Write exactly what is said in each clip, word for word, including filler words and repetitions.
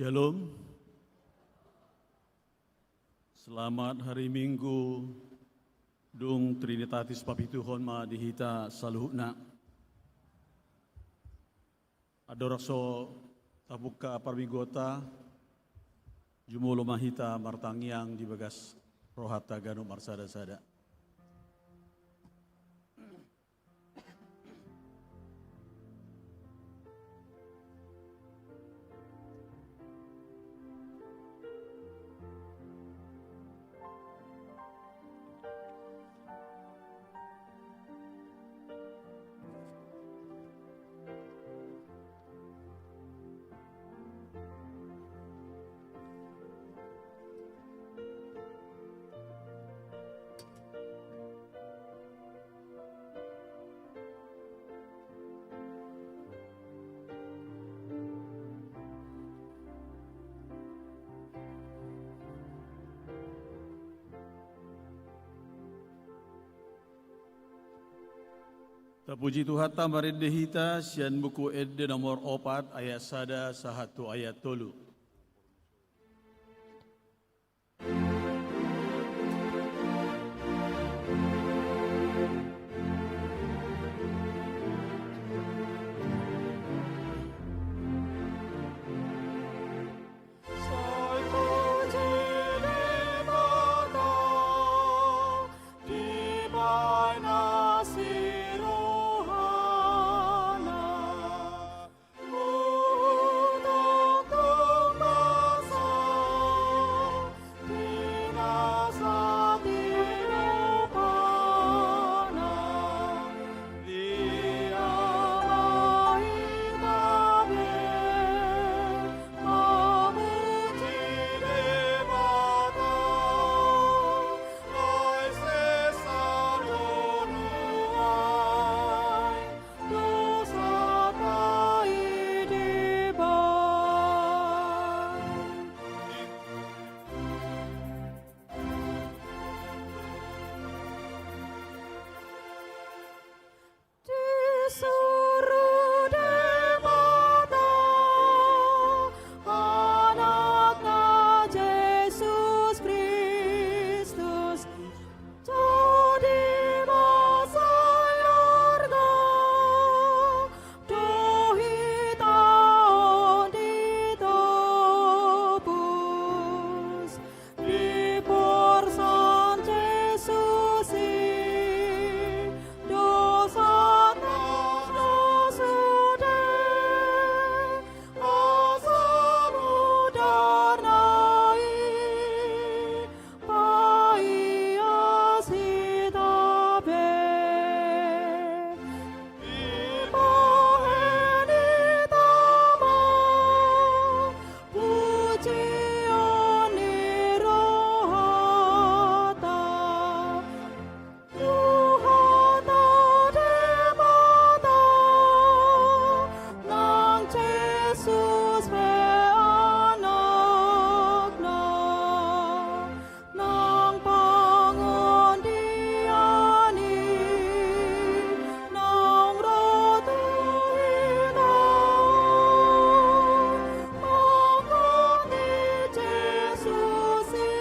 Shalom. Selamat hari Minggu. Dung Trinitatis papituhon ma di hita saluhutna. Andorang so tabuka parmingguonta, jumolo ma hita martangiang di bagas rohanta ganup marsada-sada. Tapuji Tuhanta, marende hita sian Buku Ende nomor opat, ayat sada sahat tu ayat tolu. Disuruh Debata Anakna Jesus Kristus jadi mansai arga do hita on ditobus. Diporsan Jesus i dosanta na sude, asa mudarna i paias hita be. Dibahen hita ma pujion ni rohanta, Tuhanta Debata, nang Jesus pe Anakna. Nang pangondian i naung ro tu hita on, mangkati Jesus i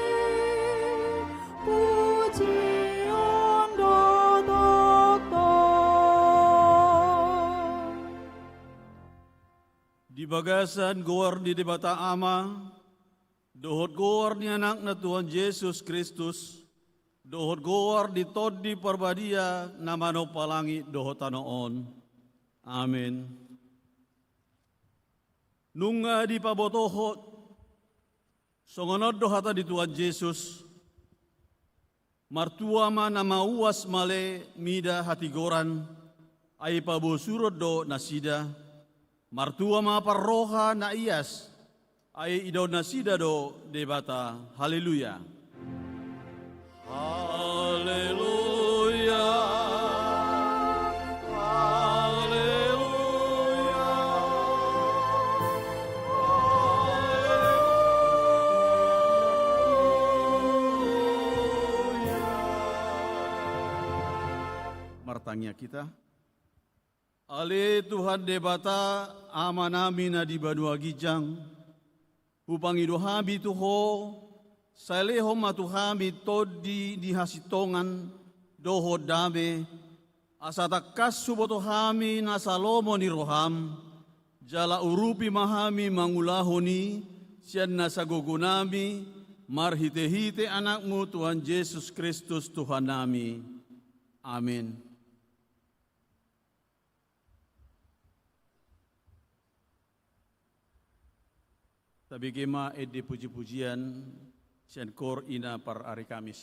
pujion do tongtong. Di bagasan goar ni Debata Ama, dohot goar ni Anakna Tuhan Jesus Kristus, dohot goar ni Tondi Parbadia na manompa langit dohot tano on. Amen. Nunga dipabotohon, songon on do hata ni Tuhan Jesus: Martua ma na mauas male mida hatigoran, ai pabosuron do nasida. Martua ma parroha na ias, ai idaon nasida do Debata. Haleluya. Haleluya. Haleluya. Haleluya. Martangiang hita. Ale Tuhan Debata, Amanami na di banua ginjang, Hupangido hami tu Ho, sai lehon ma tu hami tondi ni hasintongan dohot dame, asa tangkas huboto hami na salomo ni rohaM, jala urupi ma hami mangulahon i sian na sagogonami, marhitehite AnakMu Tuhan Jesus Kristus Tuhannami. Amin. Tabege ma ende pujipujian sian kor ina par ari Kamis.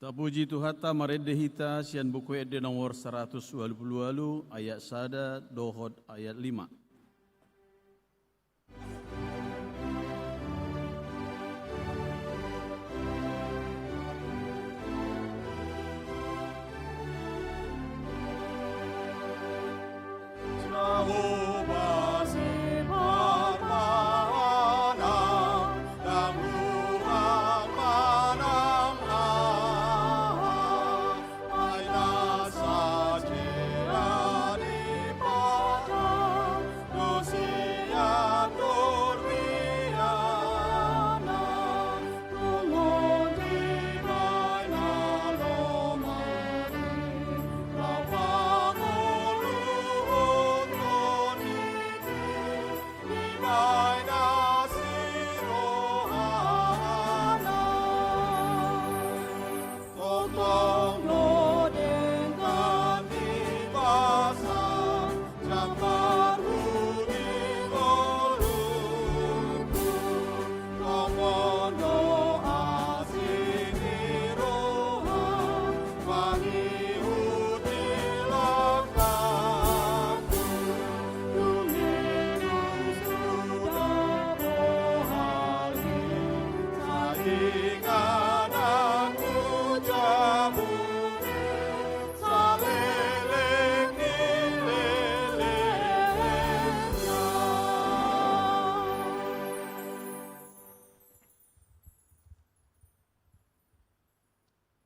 Tapuji Tuhanta, marende hita sian Buku Ende nomor saratus ualu pulu ualu, ayat sada dohot ayat lima.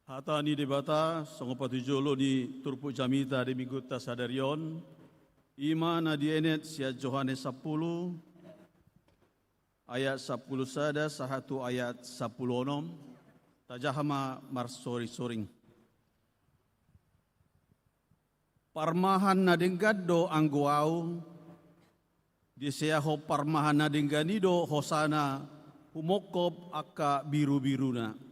Hata ni Debata songon patujolo ni turpuk jamita di minggunta sadari on, i ma na dienet sian Johannes sampulu, ayat sampulu sada sahat tu ayat sampulu onom. Tajaha ma marsoring-soring. Parmahan na denggan do anggo ahu, diseahon parmahan na denggan i do hosana humongkop angka birubiruna.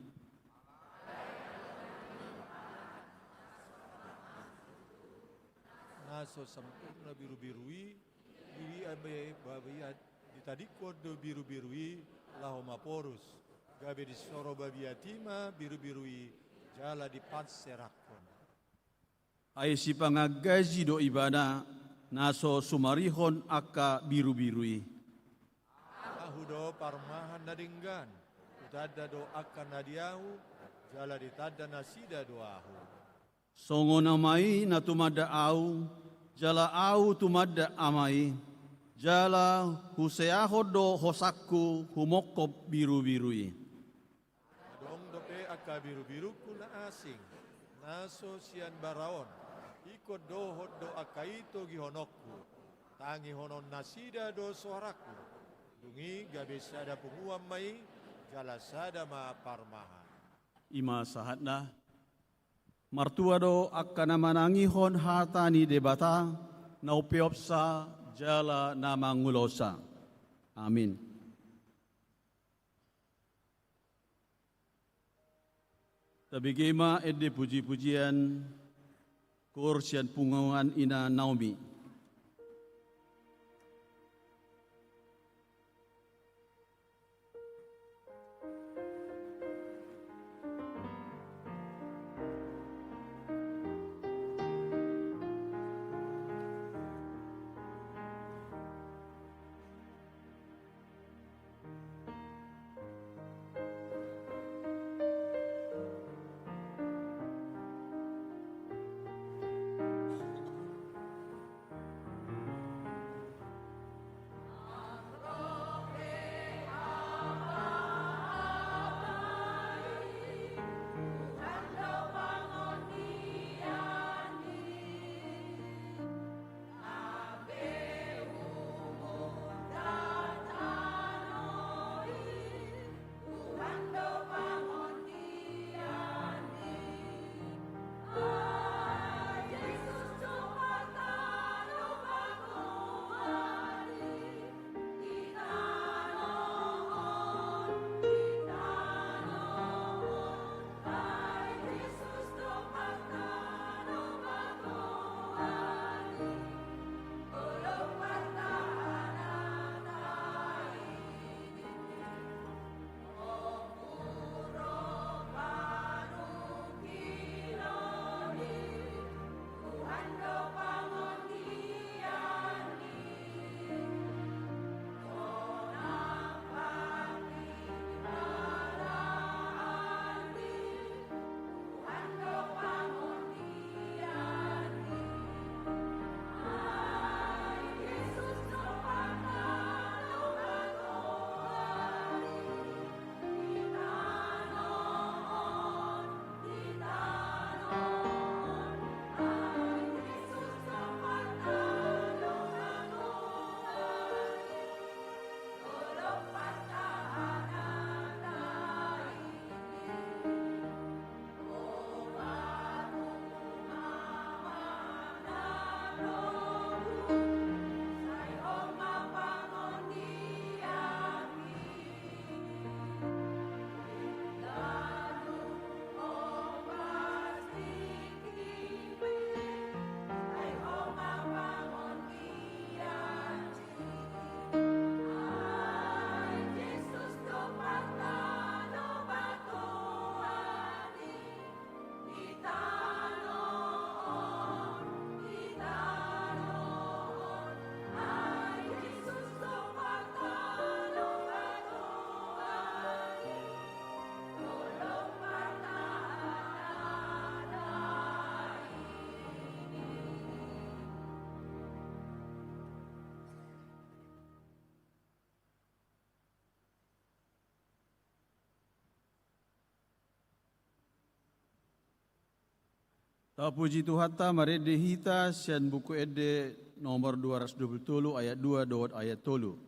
Na so sampurna birubiru i, di babiat ditadingkon do birubiru i laho maporus, gabe disoro babiat i ma birubiru i jala dipanserahon. Ai sipanganggaji do ibana na so sumarihon angka birubiru i. Ahu do parmahan na denggan, hutanda do angka na di ahu, jala ditanda nasida do ahu. Songon Ama i na tumanda ahu, jala ahu tumanda Ama i, jala huseahon do hosangku humongkop birubiru i. Adong dope angka birubirungku na asing, na so sian bara on, ingkon dohot do angka i togihononku, tangihonon nasida do soarangku, dung i gabe sada punguan ma i, jala sada ma parmahan. I ma sahatna. Martua do angka na manangihon hata ni Debata, na umpeopsa jala na mangulosa. Amin. Tabege ma ende pujipujian, koor sian punguan Ina Naomi. Tapuji Tuhanta, marende hita sian Buku Ende nomor dua ratus dua puluh tolu ayat dua dohot ayat tolu.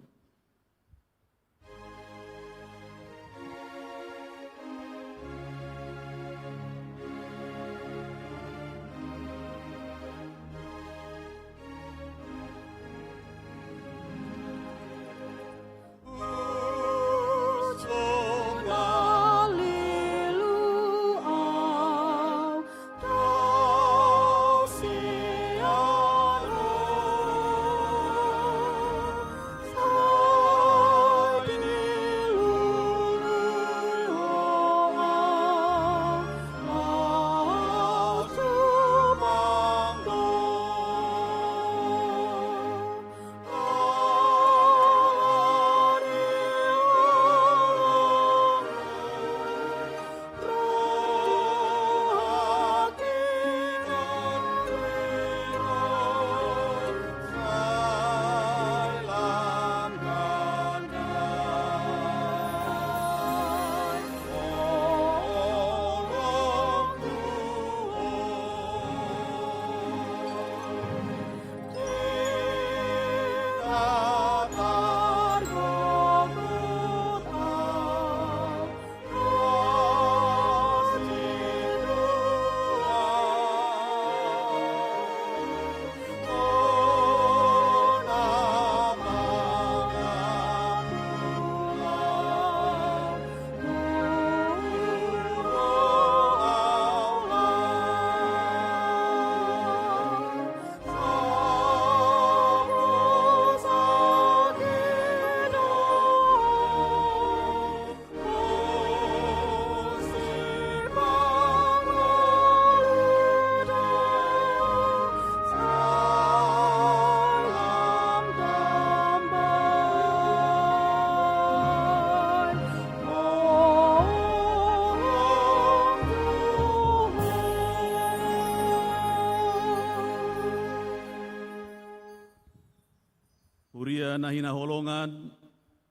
Huria na hinaholongan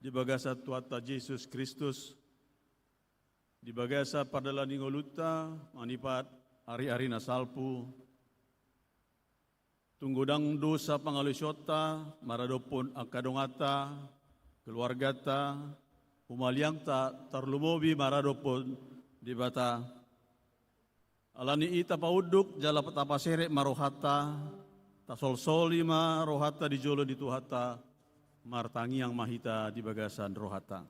di bagasan Tuhanta Jesus Kristus, di bagasan pardalanan ni ngolunta manipat ari-ari na salpu, tung godang dosa pangalaosionta maradophon angka donganta, keluarganta, humaliangta, tarlumobi maradophon Debata. Alani i tapaunduk jala tapaserep ma rohanta, tasolsoli ma rohanta di jolo ni Tuhanta, martangiang ma hita di bagasan rohanta.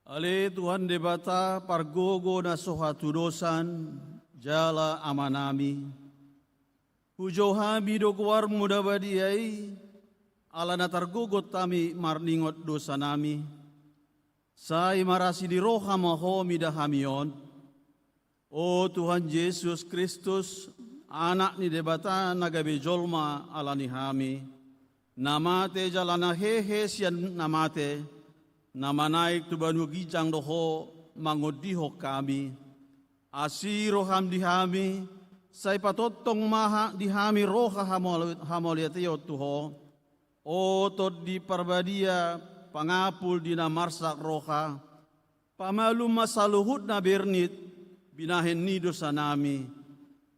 Ale Tuhan Debata, pargogo na so hatudosan, jala Amanami, hujou hami do goarmu na badia i, ala na targogot hami marningot dosanami. Sai marasi ni roha ma Ho mida hami on. O Tuhan Jesus Kristus, Anak ni Debata na gabe jolma ala ni hami, na mate jala na hehe sian na mate, na manaek tu banua ginjang do Ho mangondihon hami. Asi roham di hami, sai patongtong ma ha-, di hami roha hamole-, hamauliateon tu Ho. O Tondi Parbadia, pangapul di na marsak roha, pamalum ma saluhut na bernit binahen ni dosanami.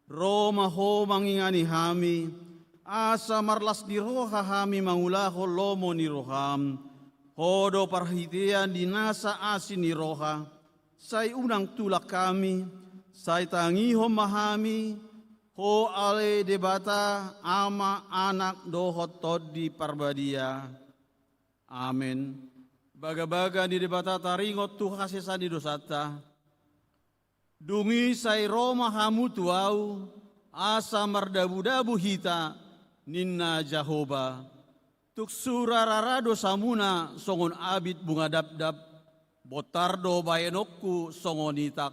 Ro ma Ho mangingani hami, asa marlas ni roha hami mangulahon lomo ni roham. Ho do parhitean di nasa asi ni roha, sai unang tulak hami, sai tangihon ma hami, Ho ale Debata, Ama, Anak, dohot Tondi Parbadia. Amen. Bagabaga ni Debata taringot tu hasesaan ni dosanta. Dung i sai ro ma hamu tu Ahu, asa mardabudabu hita, ninna Jahowa. Tung sura rara dosamuna songon abit bunga dapdap, bontar do bahenonku songon itak,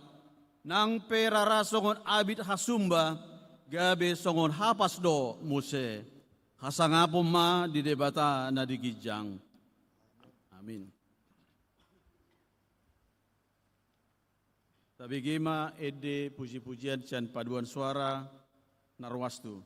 nang pe rara songon abit hasumba, gabe songon hapas do muse. Hasangapon ma di Debata na di ginjang. Amin. Tabege ma ende puji-pujian sian paduan suara na ruas tu.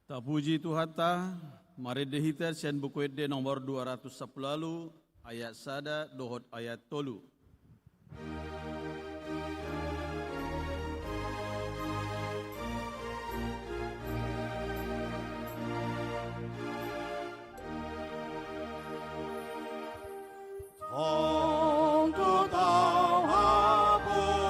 Tapuji Tuhanta, marende hita sian Buku Ende nomor dua ratus sampulu ualu, ayat sada dohot ayat tolu. Tongtong haposan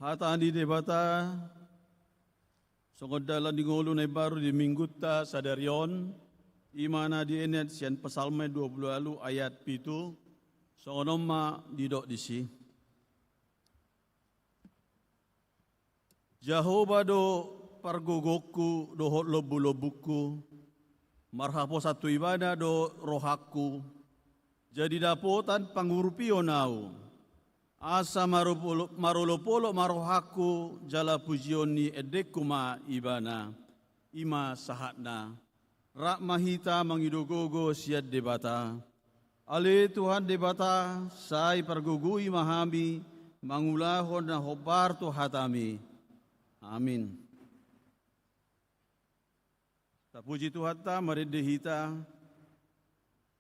Hata ni Debata, songon dalan ni ngolu na imbaru di minggunta sadari on, i ma na dienet sian Psalmen dua pulu ualu ayat pitu, songon on ma didok disi. Jahowa do pargogongku dohot lombulombungku, marhaposan tu Ibana do rohangku, jadi dapotan pangurupion ahu. Asa marupolo-, marolopolop ma rohangku jala pujion ni endengku ma Ibana. I ma sahatna. Rap ma hita mangido gogo sian Debata. Ale Tuhan Debata, sai pargogoi ma hami mangulahon na hombar tu hataMi. Amin. Tapuji Tuhanta, marende hita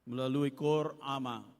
melalui kor Ama.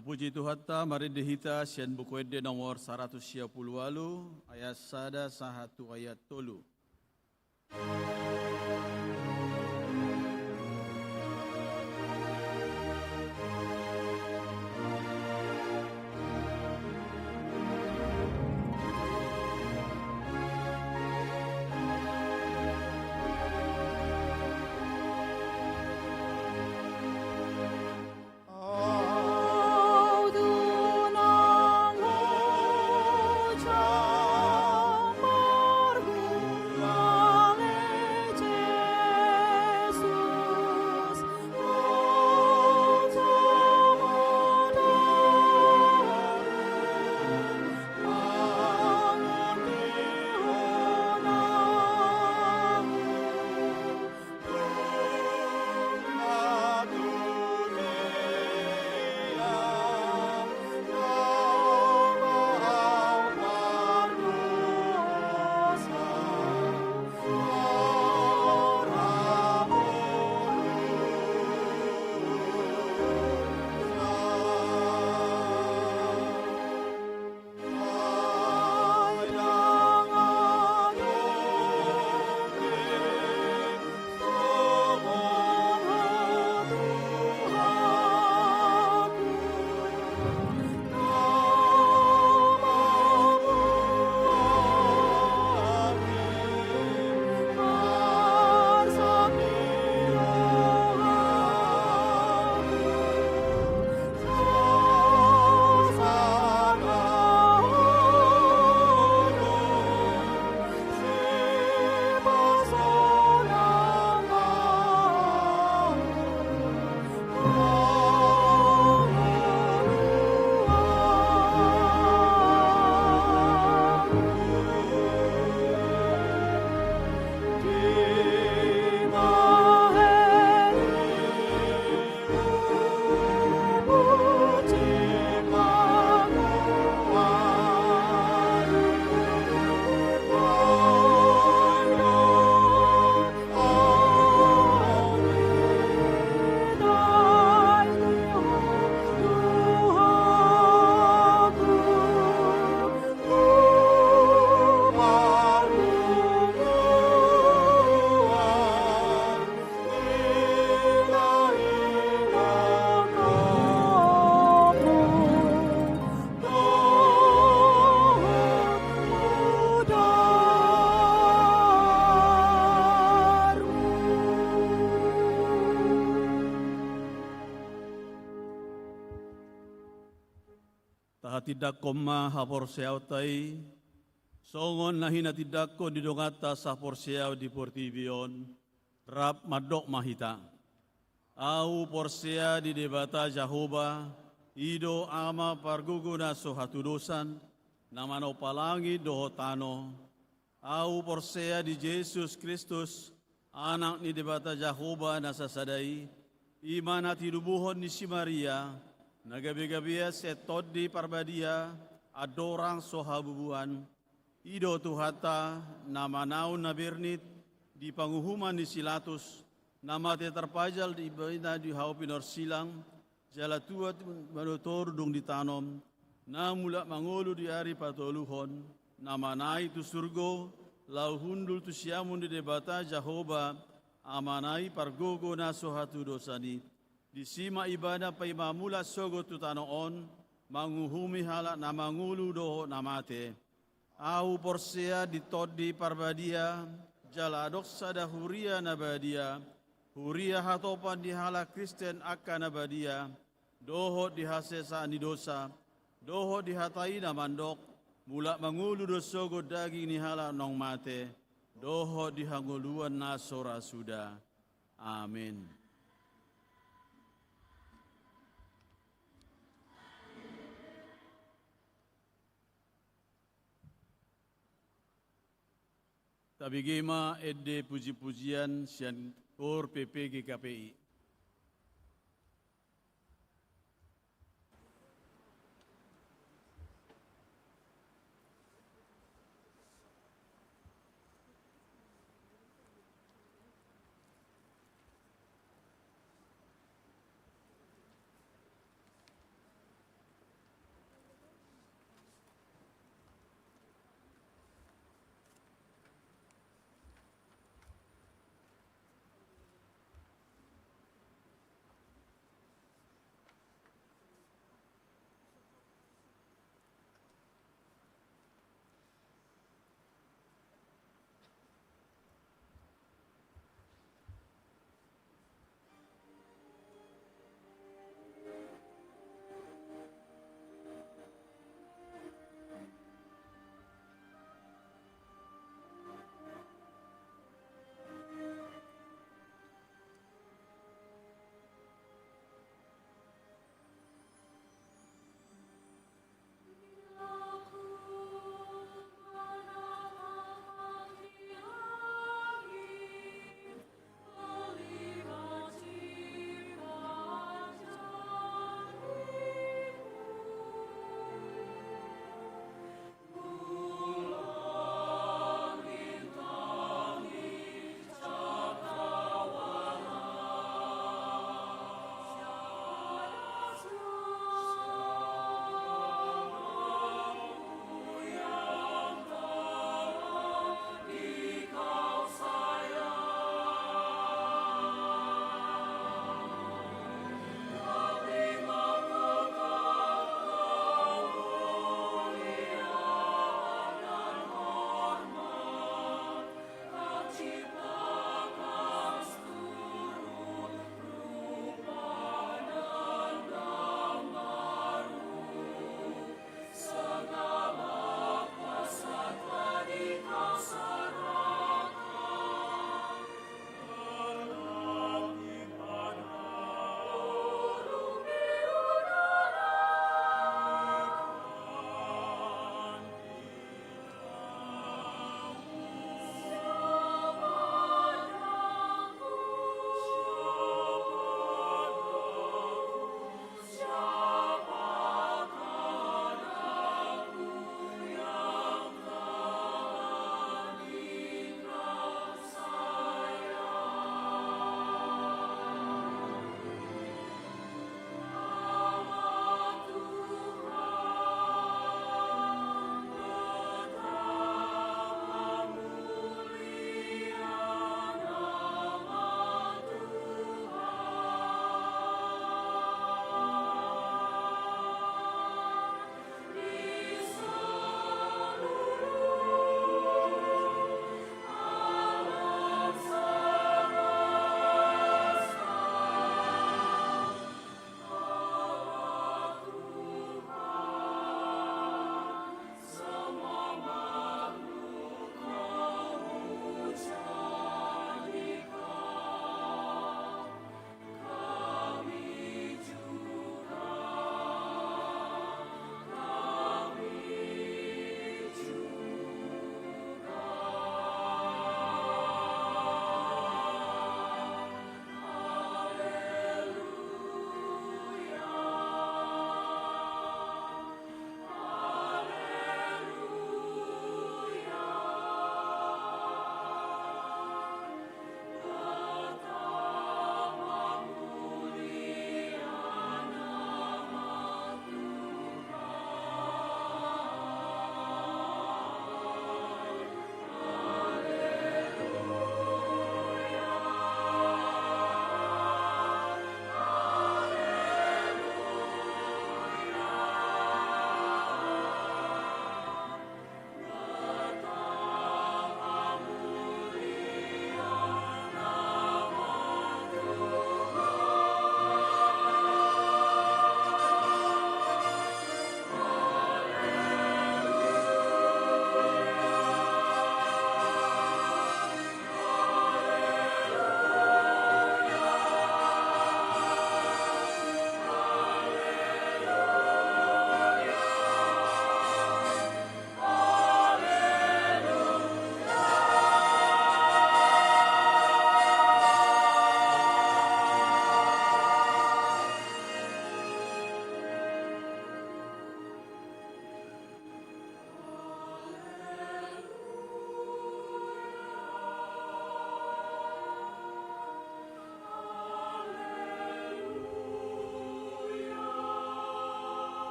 Puji Tuhanta, marende hita sian Buku Ende nomor saratus sia pulu ualu, ayat sada sahat tu ayat tolu. Tahatindangkon ma haporseaonta i, songon na hinatindangkon ni donganta saporseaon di portibi on, rap mandok ma hita. Ahu porsea di Debata Jahowa, i do Ama pargogo na so hatudosan, na manompa langit dohot tano. Ahu porsea di Jesus Kristus, Anak ni Debata Jahowa na sasada i, i ma na tinubuhon ni si Maria, na gabe-gabean sian Tondi Parbadia, andorang so habubuan. I do Tuhanta, na manaon na bernit, di panguhuman ni si Latus, na mate tarpajal di ibana di hau pinorsilang, jala tua tu manotoru dung ditanom, na mulak mangolu di ari patoluhon, na manaek tu surgo, laho hundul tu siamun ni Debata Jahowa, Amana i pargogo na so hatudosan i. Disi ma ibana paima mulak sogot tu tano on, manguhumi halak na mangolu dohot na mate. Ahu porsea di Tondi Parbadia, jala adong sada huria na badia, huria hatopan di halak Kristen angka na badia, dohot di hasesaan ni dosa, dohot di hata i na mandok, mulak mangolu do sogot daging ni halak naung mate, dohot di hangoluan na so ra suda. Amen. Tabege ma ende puji-pujian sian Kor P P G K P I.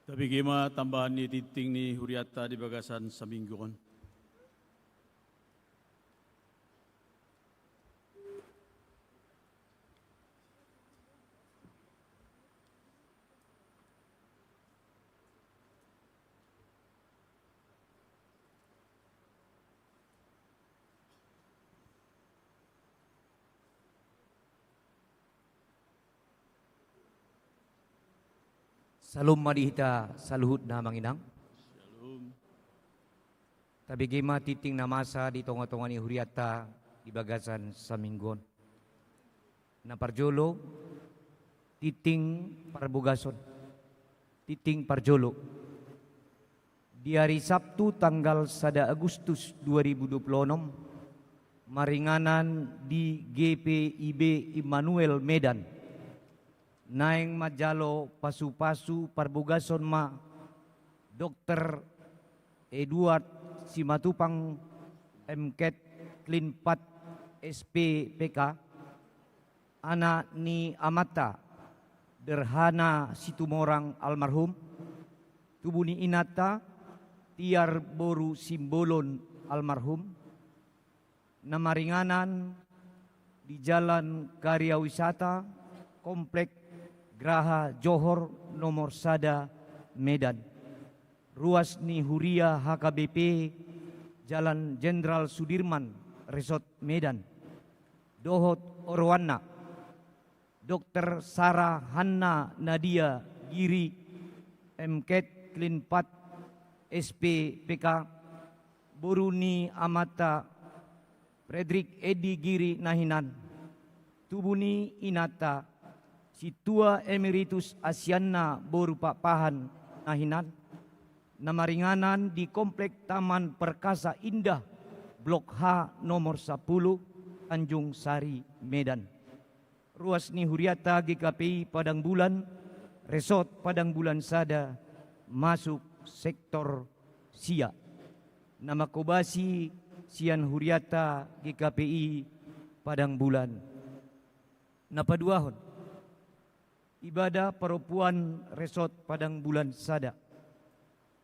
Tabege ma tambahan ni tingting ni hurianta di bagasan saminggu on. Syalom ma di hita saluhutna, Amang Inang. Syalom. Tabege ma tingting na masa di tonga-tonga ni hurianta di bagasan saminggu on. Na parjolo, tingting parbogason. Tingting parjolo. Di ari Sabtu tanggal sada Agustus dua ribu dua puluh enam, maringanan di G P I B Immanuel Medan, naeng manjalo pasu-pasu parbogason ma Dokter Edward Simatupang, M Kat, Klinpat, S P P K, anak ni amanta Derhana Situmorang almarhum, tubu ni inanta Tiar boru Simbolon almarhum, na maringanan di Jalan Karya Wisata, Komplek Graha Johor nomor sada, Medan. Ruas ni huria H K B P, Jalan Jenderal Sudirman, Resort Medan. Dohot oroanna, Dokter Sarah Hanna Nadia Giri, M Kat, Klinpat, S P P K, boru ni amanta Fredrik Edi Giri na hinan, tubu ni inanta Sintua Emeritus Asianna boru Pakpahan na hinan, na maringanan di Komplek Taman Perkasa Indah, Blok H nomor sapuluh, Tanjung Sari, Medan. Ruas ni hurianta G K P I Padang Bulan, Resort Padang Bulan sada, masuk sektor sia. Na mangkobasi sian hurianta G K P I Padang Bulan. Na paduahon, ibadah parompuan Resort Padang Bulan sada.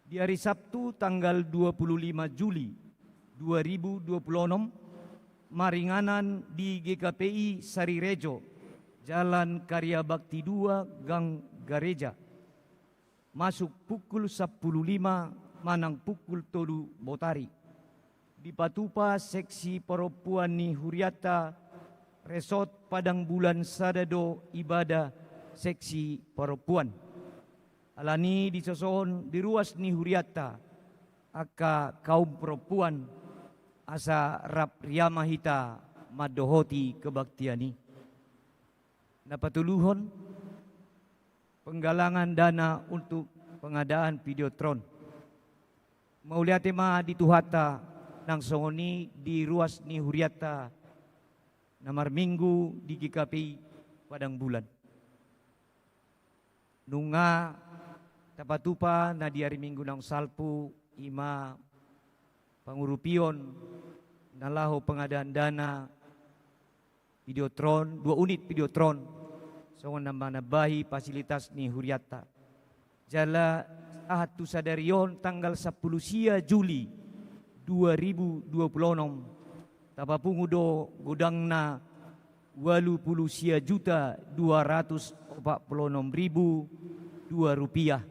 Di ari Sabtu tanggal dua puluh lima Juli dua ribu dua puluh enam, maringanan di G K P I Sarirejo, Jalan Karya Bakti dua, Gang Gareja. Masuk pukul sampulu lima manang pukul tolu botari. Dipatupa seksi parompuan ni hurianta Resort Padang Bulan sada do ibadah seksi parompuan. Alani i disosohon di ruas ni hurianta angka kaum parompuan asa rap riama hita mandohoti kebaktian i. Na patoluhon, penggalangan dana untuk pengadaan Videotron. Mauliate ma di Tuhanta, nang songon i di ruas ni hurianta na marminggu di G K P I Padang Bulan. Nunga tapatupa na di ari Minggu naung salpu, i ma pangurupion na laho pengadaan dana Videotron, dua unit Videotron, songon na manambahi fasilitas ni hurianta. Jala sahat tu sadari on tanggal sampulu sia Juli dua ribu dua puluh onom, tapapungu do godangna ualu pulu sia juta dua ratus opat pulu onom ribu dua rupiah.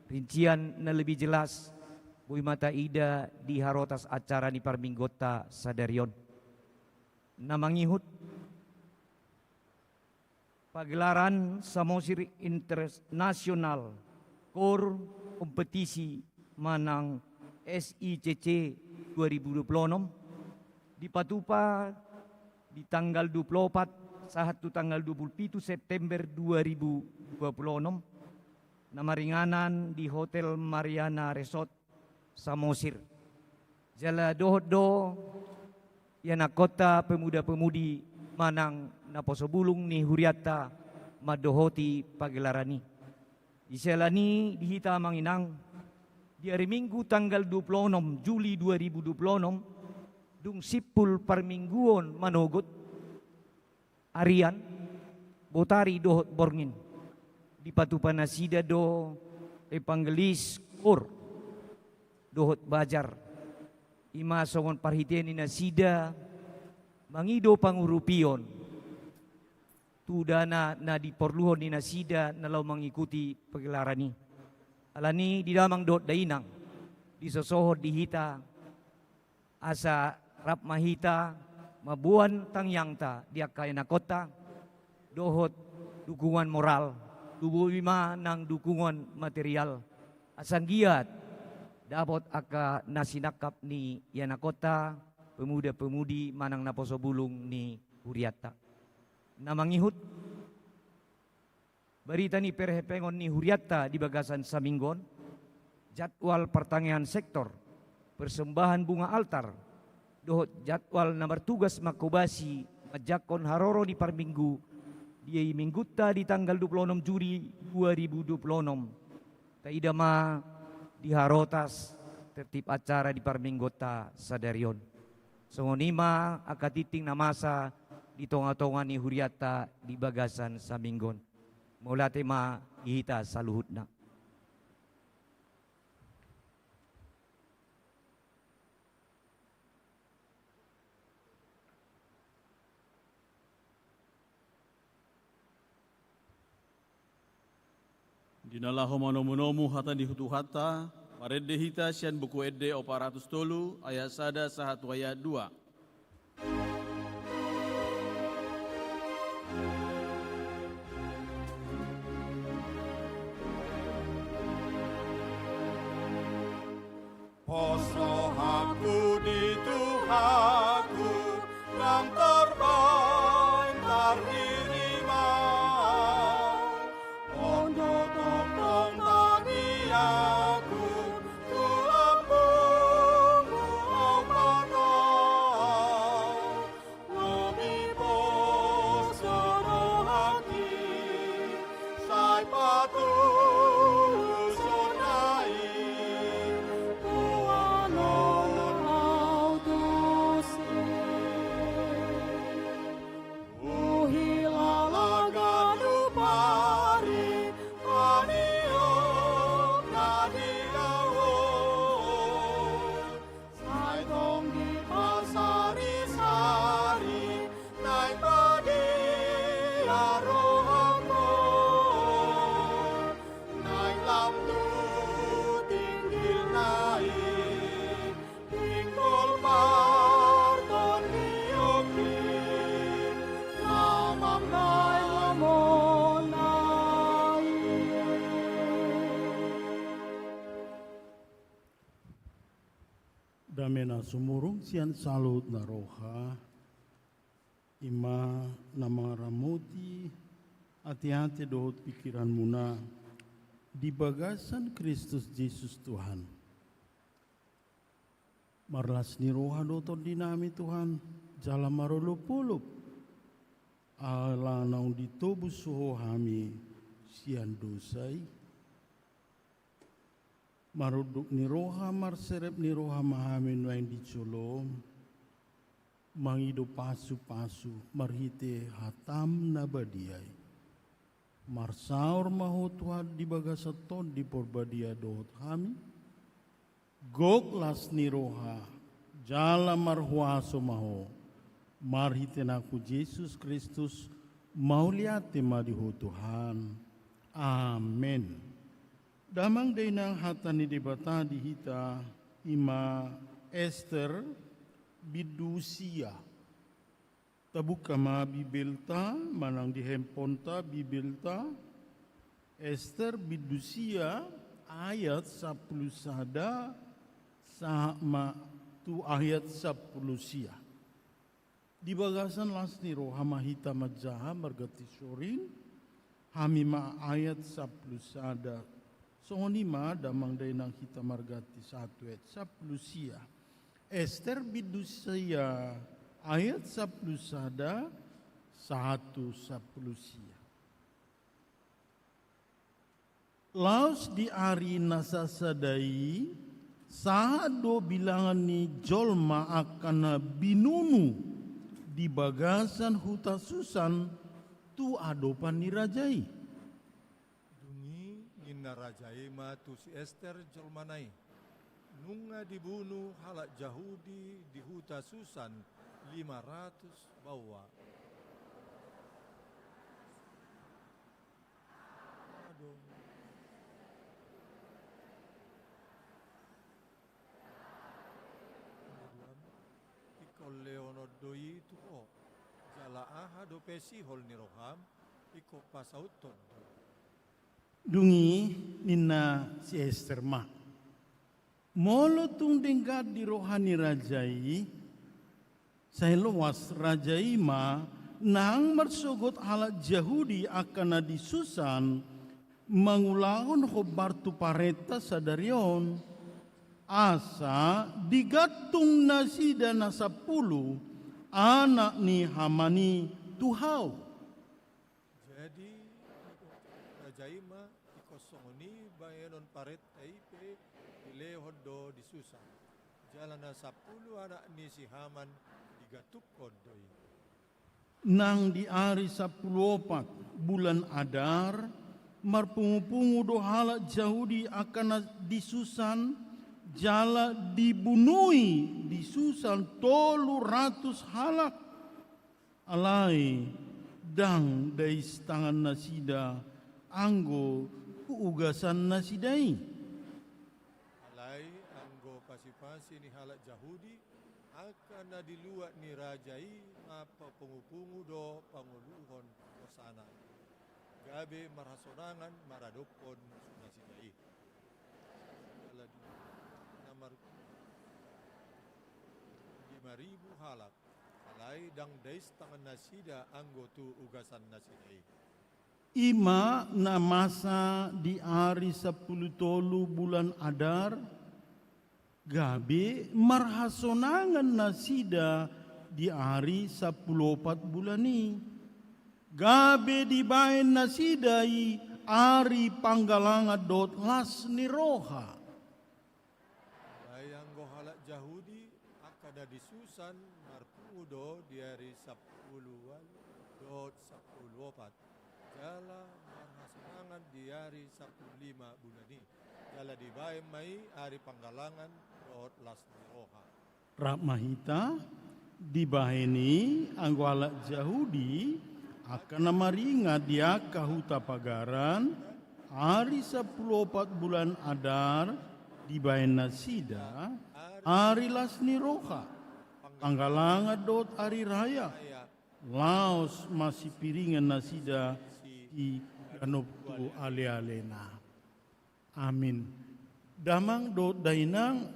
Rincian na lebih jelas boi ma taida di harotas acara ni parmingguonta sadari on. Na mangihut, pagelaran Samosir International Core Kompetisi manang S I C C dua ribu dua puluh onom dipatupa di tanggal dua puluh opat sahat tu tanggal dua puluh pitu September dua ribu dua puluh onom, na maringanan di Hotel Mariana Resort Samosir. Jala dohot do ianakkonta pemuda-pemudi manang naposo bulung ni hurianta mandohoti pagelaran i. Di siala ni i di hita amang inang, di ari Minggu tanggal dua puluh onom Juli dua ribu dua puluh onom, dung simpul parmingguon manogot, arian, botari dohot borngin, dipatupa nasida do evangelis, kor dohot bajar. I ma songon parhitean ni nasida mangido pangurupion tu dana na diporluhon ni nasida na laho mangikuti pagelaran i. Alani i, di damang dohot dainang, disosohon di hita, asa rap ma hita mamboan tangiangta di angka ianakhonta dohot dukungan moral, tubu i ma nang dukungan material, asa anggiat dapot angka na sinangkap ni ianakhonta, pemuda-pemudi manang naposo bulung ni hurianta. Na mangihut, barita ni perhepengon ni hurianta di bagasan saminggu on, jadwal partangiangan sektor, persembahan bunga altar, dohot jadwal na martugas manghobasi manjangkon haroro ni parminggu di minggunta di tanggal dua puluh enam Juli dua ribu dua puluh enam. Taida ma di harotas tertib acara di parminggunta sadari on. Songon i ma angka tingting na masa di tonga-tonga ni hurianta di bagasan saminggu on. Mauliate ma di hita saluhutna. Di na laho manomu-nomu hata ni Tuhanta, marende hita sian Buku Ende opat ratus tolu, ayat sada sahat tu ayat dua. Pos rohangku di Tuhanku, nang tarbaen tarhiriman. On do tongtong tangiangku tu lambungmu, O Tuhan. Lobi pos do rohangki, sai patuluson na i, huanon au tusi. Huhilala ganup ari paniop na di au on. Sai tong dipasari-sari, naeng badia rohangku. Naeng lam tu tinggil na i, pinggol partondionki, na mambaen lomo na i. Dame na sumurung sian saluhut na roha, i ma na mangaramoti ateate dohot pingkiranmuna di bagasan Kristus Jesus Tuhan. Marlas ni roha do tondinami, Tuhan, jala marolopolop, ala naung ditobus Ho hami sian dosa i. Marunduk ni roha, marserep ni roha ma hami nuaeng di jolom, mangido pasupasu marhite hataM na badia i. Marsaor ma Ho, Tuhan, di bagasan Tondi Porbadia dohot hami. Gok las ni roha jala marhuaso ma Ho, marhite Anakmu Jesus Kristus. Mauliate ma di Ho, Tuhan. Amen. Damang dainang, hata ni Debata di hita i ma Ester bindu sia. Tabuka ma Bibelta manang di handphoneta Bibelta, Ester bindu sia ayat sampulu sada sahat ma tu ayat sampulu sia. Di bagasan las ni roha ma hita manjaha marganti soring, hami ma ayat sampulu sada. Songon i ma damang dainang, hita marganti sahat tu ayat sampulu sia. Ester bindu sia ayat sampulu sada sahat tu sampulu sia. Laos di ari na sasada i, sahat do bilangan ni jolma angka na binunu di bagasan huta Susan tu adopan ni raja i. Dung i ninna Raja i ma tu si Ester jolmana i. Nunga dibunu halak Jahudi di huta Susan lima ratus baoa. Adong. Ingkon lehonon do i tu ho, jala aha dope sihol ni roham, ingkon pasauthon do. Dung i ninna si Ester ma: Molo tung denggan di roha ni raja i, sai loas raja i ma nang marsogot halak Jahudi angka na di Susan mangulahon hombar tu parenta sadari on, asa digantung nasida na sampulu anak ni Haman i tu hau. Jadi raja i ma ingkon songon i bahenon parenta i pe dilehon do di Susan. Jala na sampulu anak ni si Haman digantungkon do i. Nang di ari sampulu opat bulan Adar, marpungupungu do halak Jahudi angka na di Susan, jala dibunui di Susan tolu ratus halak. Alai ndang dais tangan nasida anggo tu ugasan nasida i. Alai anggo pasipasi ni halak Jahudi, angka na di luat ni raja i ma papungupungu do pangoluhon hosana, gabe marhasonangan maradophon nasida i. Jala di na mar-, lima ribu halak, alai ndang dais tangan nasida anggo tu ugasan nasida i. I ma na masa di ari sampulu tolu bulan Adar, gabe marhasonangan nasida di ari sampulu opat bulan i. Gabe dibahen nasida i ari panggalangan dohot las ni roha. Alai anggo halak Jahudi, angka na di Susan, marpungu do di ari sampulu ualu dohot sampulu opat, jala marhasonangan di ari sampulu lima bulan i, jala dibahen ma i ari panggalangan dohot las ni roha. Rap ma hita. Dibahen i anggo halak Jahudi, angka na maringan di angka huta pagaran, ari sampulu opat bulan Adar, dibahen nasida ari las ni roha, panggalangan dohot ari raya. Laos masipiringan nasida di ganup tu alealena. Amin. Damang dohot dainang,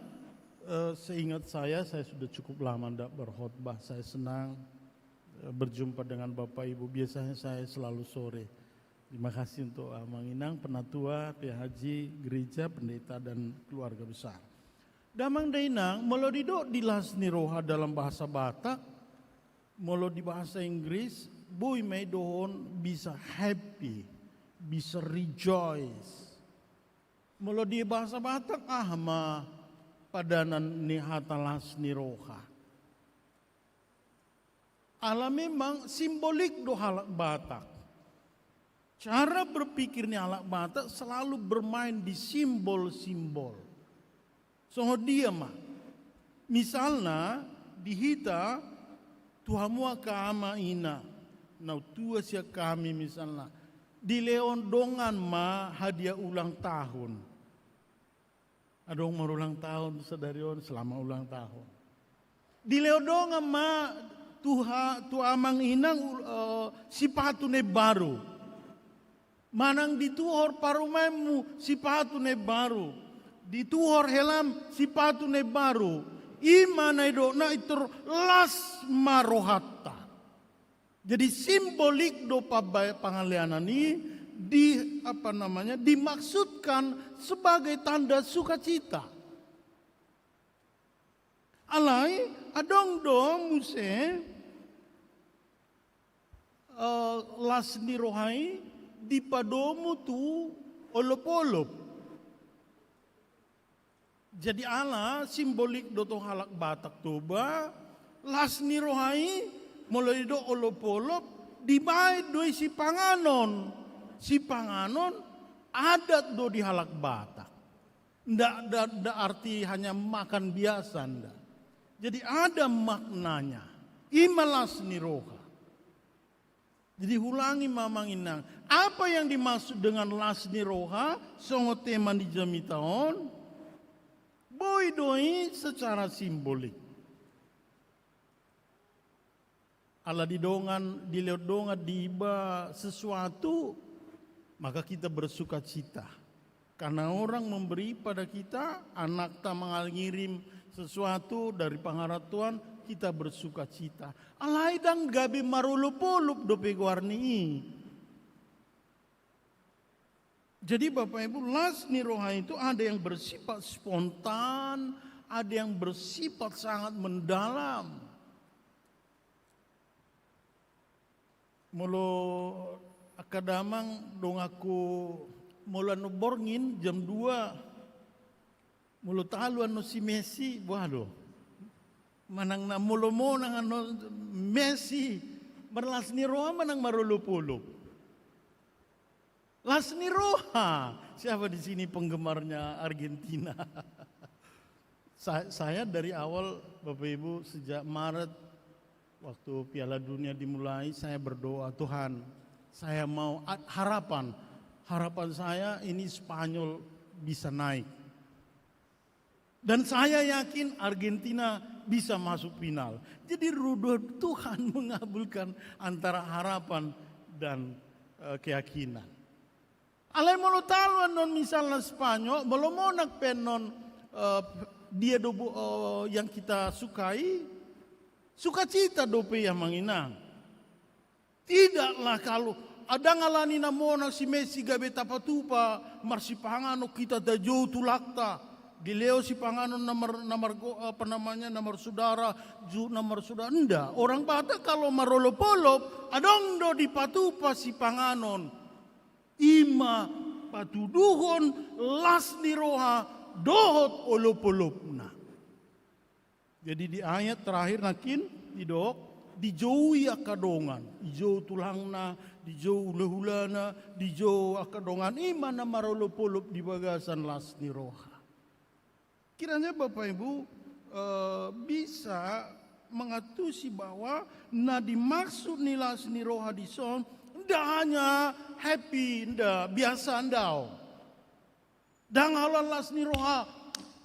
eh, seingat saya, saya sudah cukup lama ndak berkhotbah. Saya senang, eh, berjumpa dengan Bapak Ibu. Biasanya saya selalu sore. Terima kasih untuk Amang Inang, penatua, P H J, gereja, pendeta, dan keluarga besar. Damang dainang, molo didok di las ni roha dalam bahasa Batak, molo di bahasa Inggris, boi ma i dohon bisa happy, bisa rejoice. Molo di bahasa Batak, aha ma padanan ni hata las ni roha? Ala memang simbolik do halak Batak. Cara berpikir ni halak Batak selalu bermain di simbol-simbol. Songon dia ma? Misalna, di hita, tu hamu angka ama ina, na tua sian hami misalna, dilehon dongan ma hadiah ulang tahun. Adong marulang tahun sadari on, selamat ulang tahun. Dilehon dongan ma tu ha-, tu amang inang ul-, eh, sipatu na imbaru. Manang dituhor parumaenmu sipatu na imbaru. Dituhor helam sipatu na imbaru. I ma na nidokna pintor las ma rohanta. Jadi simbolik do pamba-, pangaleanan i di, apa namanya, dimaksudkan sebagai tanda sukacita. Alai adong do muse, eh, las ni roha i dipadomu tu olopolop. Jadi ala simbolik do tu halak Batak Toba, las ni roha i molo didok olopolop, dibaen do i sipanganon. Sipanganon Adat do di halak Batak. Ndak, ndak, ndak arti hanya makan biasa, ndak. Jadi ada maknanya. I ma las ni roha. Jadi hulangi ma amang inang. Apa yang dimaksud dengan las ni roha, songon tema ni jamita on, boi do i secara simbolik. Ala di dongan, dilehon dongan, diiba sesuatu, maka kita bersukacita. Karena orang memberi pada kita, anakta mangirim sesuatu dari pangarantoan, kita bersukacita. Alai ndang gabe marolop-olop dope goarna i. Jadi Bapak Ibu, las ni roha itu ada yang bersifat spontan, ada yang bersifat sangat mendalam. Molo angka damang donganku, molo annon borngin jam dua, molo talu annon si Messi, buah do. Manang na molo monang annon Messi, marlas ni roha manang marolop-olop. Las ni roha. Siapa di sini penggemarnya Argentina? Sa-, saya dari awal, Bapak Ibu, sejak Maret waktu Piala Dunia dimulai, saya berdoa, "Tuhan, saya mau a-, harapan. Harapan saya ini Spanyol bisa naik." Dan saya yakin Argentina bisa masuk final. Jadi, rudo Tuhan mengabulkan antara harapan dan, eh, keyakinan. Alai molo talu annon misalna Spanyol, molo monang pe annon, eh, dia dobu, eh, yang kita sukai, sukacita dope i amang inang. Tidaklah kalau ndang alani na monang si Messi gabe tapatupa marsipanganon hita, tajou tulangta, dilehon sipanganon na mar-, na margo-, apa namanya, na marsudara, ju-, na marsudara. Nda, orang Batak kalau marolop-olop, adong do dipatupa sipanganon. I ma patuduhon las ni roha dohot olop-olopna. Jadi di ayat terakhir nangkin didok, dijoui angka dongan, dijou tulangna, dijou hulahulana, dijou angka dongan, i ma na marolop-olop di bagasan las ni roha. Kiranya Bapak Ibu, eh, bisa mengantusi bahwa na dimaksud ni las ni roha dison, nda hanya happy, nda biasa, ndang. Ndang ala las ni roha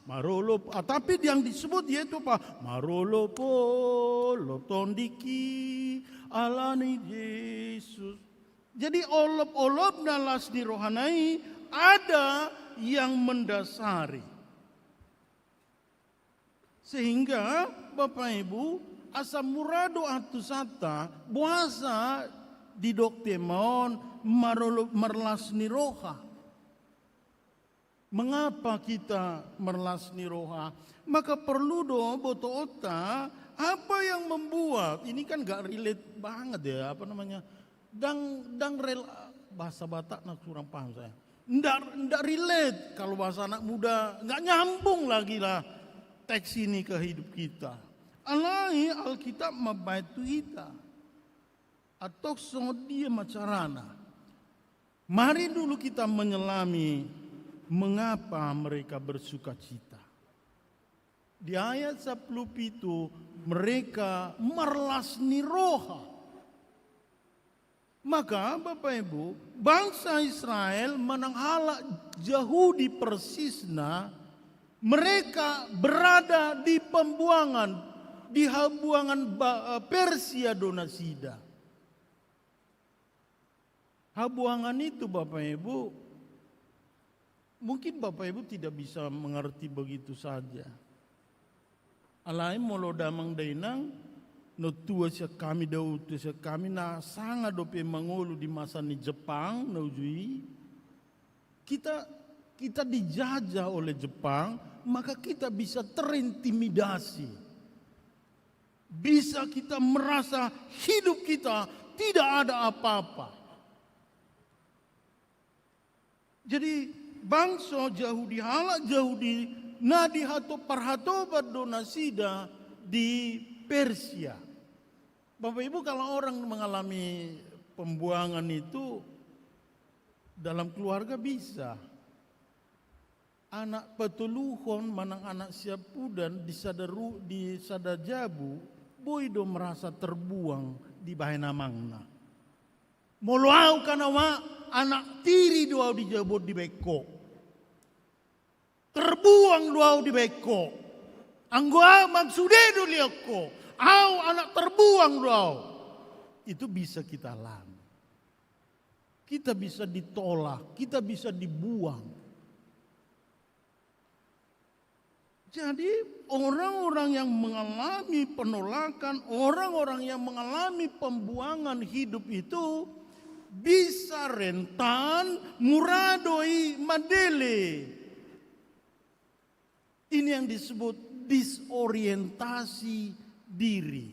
marolop, ah, tapi yang disebut yaitu apa? Marolop-olop tondihi ala ni Jesus. Jadi olop-olopna las ni rohana i ada yang mendasari. Sehingga Bapak Ibu, asa mura do antusanta, boasa didok tema on marolop, marlas ni roha. Mengapa kita marlas ni roha? Maka perlu do botoonta apa yang membuat, ini kan nggak relate banget ya, apa namanya, ndang, ndang rel-, bahasa Batak na kurang paham saya. Ndak, ndak relate kalau bahasa anak muda, nggak nyambung lagi lah teks ini ke hidup kita. Alai Alkitab mambaen tu hita. Antong songon dia ma carana? Mari dulu kita menyelami mengapa mereka bersukacita. Di ayat sampulu pitu, mereka marlas ni roha. Maka, Bapak Ibu, bangsa Israel manang halak Jahudi persisna, mereka berada di pembuangan, di habuangan ba-, Persia do nasida. Habuangan itu, Bapak Ibu, mungkin Bapak Ibu tidak bisa mengerti begitu saja. Alai molo damang dainang, na tua sian hami, dao tua sian hami, na sanga dope mangolu di masa ni Jepang, na uju i, kita, kita dijajah oleh Jepang, maka kita bisa terintimidasi. Bisa kita merasa hidup kita tidak ada apa-apa. Jadi, bangso Jahudi, halak Jahudi, na dihatop parhatopan do nasida di Persia. Bapak Ibu, kalau orang mengalami pembuangan itu, Dalam keluarga bisa. Anak patoluhon manang anak siampudan di sada ru-, di sada jabu, boi do merasa terbuang dibahen amangna. Molo au kan, Ama, anak tiri do au di jabu on dibahen ho. Terbuang do au dibahen ho. Anggo au mang sude do lehon ho. Au anak terbuang do au. Itu bisa kita alami. Kita bisa ditolak, kita bisa dibuang. Jadi, orang-orang yang mengalami penolakan, orang-orang yang mengalami pembuangan hidup itu bisa rentan mura do i mandele. Ini yang disebut disorientasi diri.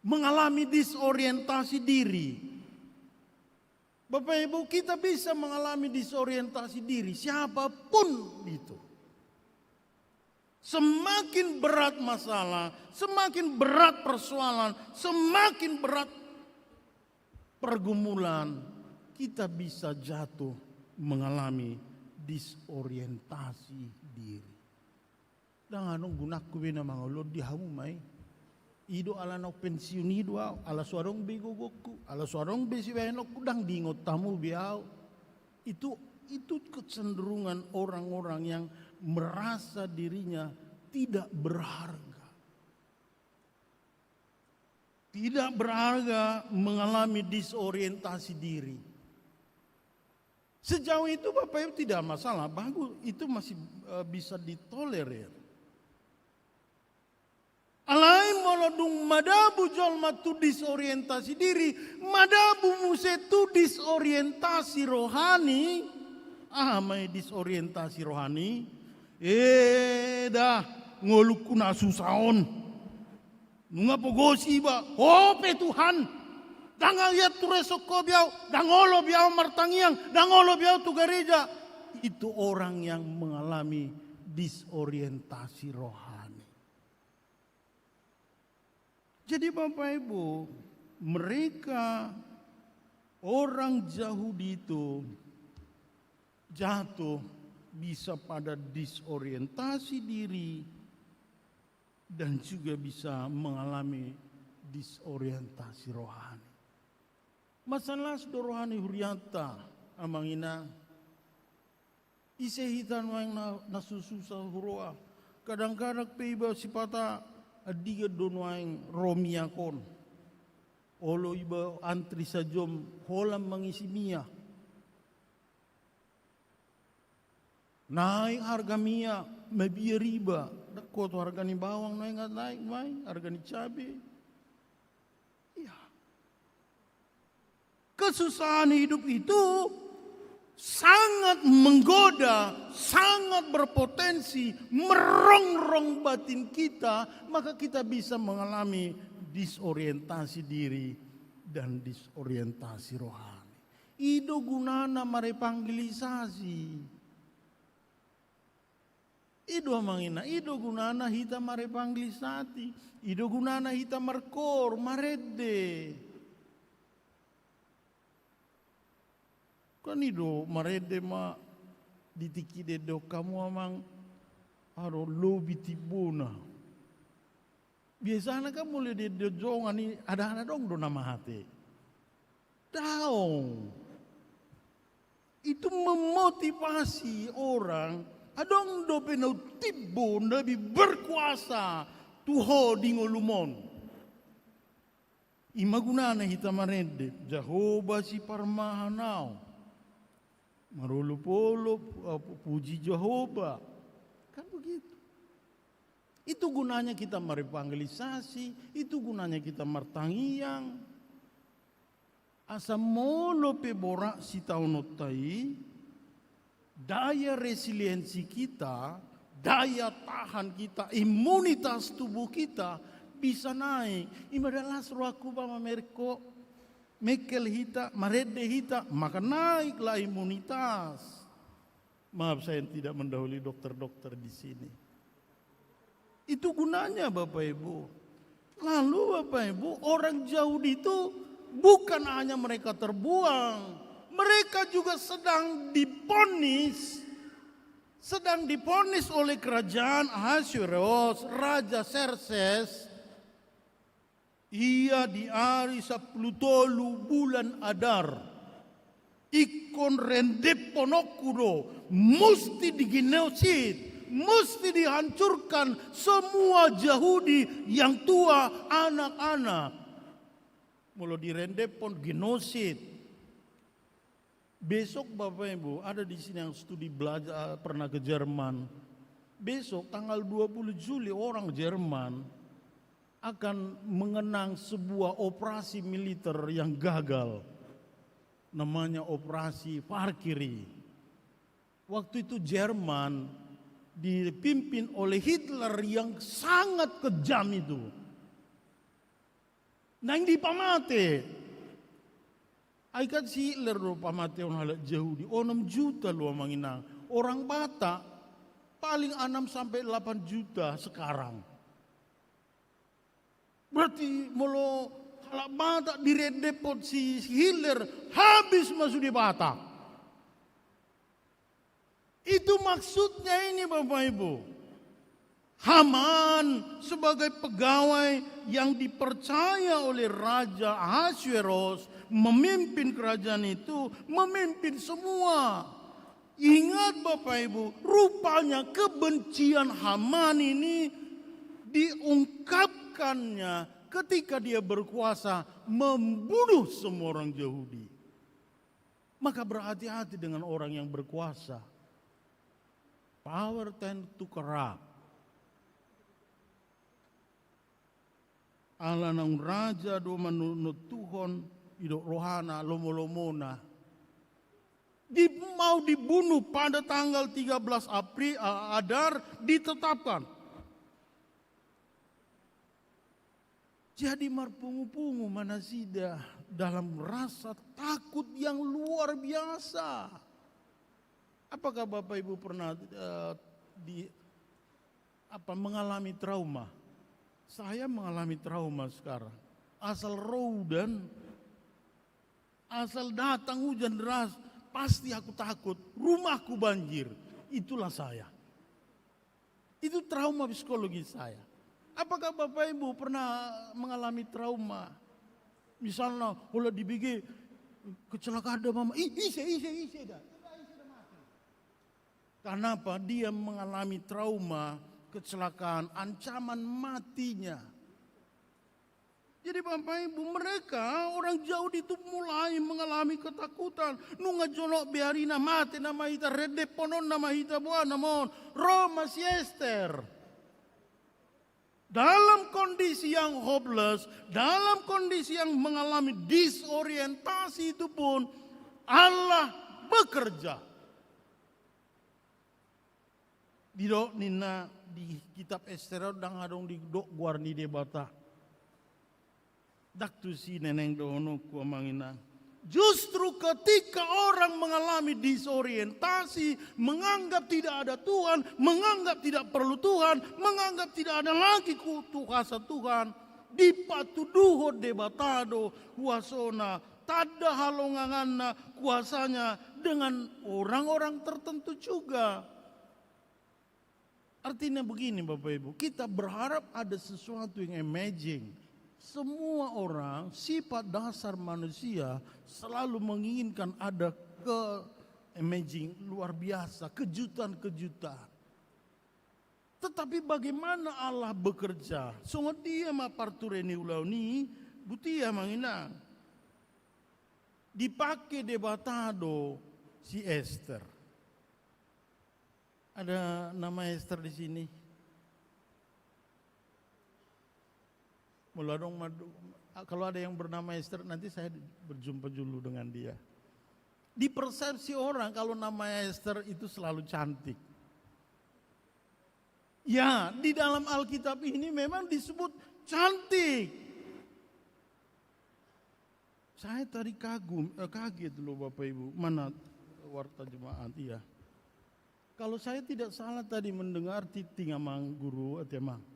Mengalami disorientasi diri. Bapak Ibu, kita bisa mengalami disorientasi diri, siapapun itu. Semakin berat masalah, semakin berat persoalan, semakin berat pergumulan, kita bisa jatuh mengalami disorientasi diri. Ndang adong gunangku be na mangolu on, di hamu ma i. I do ala naung pensiun i do au, ala so adong be gogongku, ala so adong be sibahenonku, ndang diingot hamu be au. Itu, itu kecenderungan orang-orang yang merasa dirinya tidak berharga. Tidak berharga, mengalami disorientasi diri. Sejauh itu Bapak Ibu tidak masalah, bagus, itu masih, eh, bisa ditolerir. Alai molo dung madabu jolma tu disorientasi diri, madabu muse tu disorientasi rohani. Aha ma i disorientasi rohani? Eh, dah, ngolungku na susah on. Nunga pogosi iba, ho pe Tuhan. Ndang au ian tureson ho be au, ndang olo be au martangiang, ndang olo be au tu gareja. Itu orang yang mengalami disorientasi rohani. Jadi Bapak Ibu, mereka orang Yahudi itu jatuh bisa pada disorientasi diri dan juga bisa mengalami disorientasi rohani. Masalah do rohani hurianta, amang inang. Ise hita nuaeng na, na so susah huroha. Kadang-kadang pe iba sipata andigan do nuaeng ro miak on. Olo iba antri sajom holan mangisi miak. Naik harga miak, mabiar iba. Ndang hotu harga ni bawang nuaeng, naik nuaeng harga ni cabe. Iya. Kesusahan hidup itu sangat menggoda, sangat berpotensi merongrong batin kita, maka kita bisa mengalami disorientasi diri dan disorientasi rohani. I do gunana marevangelisasi. I do amang inang, i do gunana hita marevangelisasi, i do gunana hita markoor, marende. Kan i do marende ma di tingki diendehon hamu amang, aha do, lobi timbona. Biasana kan molo diendehon jongan i, adong, adong do na mate. Daong. Itu memotivasi orang, adong dope na umtimbo, na lebih berkuasa tu ho di ngolum on. I ma gunana hita marende, Jahowa siparmahan au. Marolopolop, pu-, puji Jahowa. Kan begitu. Itu gunanya kita marevangelisasi, itu gunanya kita martangiang. Asa molo pe borat sitaononta i, daya resiliensi kita, daya tahan kita, imunitas tubuh kita bisa naik. I ma dalas rohangku ba mamereng ho, mengkel hita, marende hita, maka naiklah imunitas. Maaf, saya tidak mendahului dokter-dokter di sini. Itu gunanya, Bapak Ibu. Lalu, Bapak Ibu, orang Yahudi itu bukan hanya mereka terbuang, Mereka juga sedang diponis, sedang diponis oleh kerajaan Ahasuerus, Raja Serses. Ia di ari sampulu tolu bulan Adar, ingkon rendepkononku do, musti digenosid, musti dihancurkan semua Jahudi yang tua, anak-anak. Molo direndephon, genosid. Besok, Bapak Ibu, ada di sini yang studi belajar, pernah ke Jerman. Besok, tanggal dua puluh Juli, orang Jerman akan mengenang sebuah operasi militer yang gagal. Namanya Operasi Valkyrie. Waktu itu Jerman dipimpin oleh Hitler yang sangat kejam itu. Naeng dipamate. Ai kan si Hitler do pamatehon halak Jahudi, onom juta, Amang Inang. Orang Batak paling enam sampai delapan juta sekarang. Berarti molo halak Batak direndephon si Hitler, habis ma sude Batak. Itu maksudnya ini, Bapak Ibu. Haman sebagai pegawai yang dipercaya oleh Raja Ahasuerus memimpin kerajaan itu, memimpin semua. Ingat, Bapak Ibu, rupanya kebencian Haman ini diungkapkannya ketika dia berkuasa membunuh semua orang Yahudi. Maka berhati-hati dengan orang yang berkuasa. Power tend to corrupt. Ala naung raja do manontuhon, didok rohana, lomo-lomona. Di, mau dibunuh pada tanggal tiga belas April, a-, Adar ditetapkan. Jadi marpungu-pungu ma nasida dalam rasa takut yang luar biasa. Apakah Bapak Ibu pernah, eh, di, apa, mengalami trauma? Saya mengalami trauma sekarang. Asal ro udan, asal datang hujan deras, pasti aku takut, rumahku banjir. Itulah saya. Itu trauma psikologis saya. Apakah Bapak Ibu pernah mengalami trauma? Misalnya, holan dibege kecelakaan da mama, ih, ise, ise, ise da. Kenapa? Dia mengalami trauma kecelakaan, ancaman matinya. Jadi, Bapak Ibu, mereka, orang Yahudi itu mulai mengalami ketakutan. Nunga jonok be arina, mate nama hita, rendephonon nama hita, boha nama on. Ro ma si Ester. Dalam kondisi yang hopeless, dalam kondisi yang mengalami disorientasi itu pun, Allah bekerja. Didok ninna di kitab Ester, ndang adong didok goar ni Debata. Ndang tusi, naeng dohononku, Amang Inang. Justru ketika orang mengalami disorientasi, menganggap tidak ada Tuhan, menganggap tidak perlu Tuhan, menganggap tidak ada lagi ku-, kuasa Tuhan, dipatuduhon Debata do kuasona, tanda halonganganna, kuasanya dengan orang-orang tertentu juga. Artinya begini, Bapak Ibu, kita berharap ada sesuatu yang amazing. Semua orang, sifat dasar manusia selalu menginginkan ada ke-, amazing, luar biasa, kejutan-kejutan. Tetapi bagaimana Allah bekerja? Songon dia ma parture ni ulaon i, butia, Amang Inang. Dipake Debata do si Ester. Ada nama Ester di sini? Molo adong ma-, kalau ada yang bernama Ester, nanti saya berjumpa dulu dengan dia. Di persepsi orang, kalau nama Ester itu selalu cantik. Ya, di dalam Alkitab ini memang disebut cantik. Saya tadi kagum, eh, kaget loh, Bapak Ibu. Mana warta jemaat? Iya. Kalau saya tidak salah tadi mendengar, Titing, Amang Guru, ate Amang.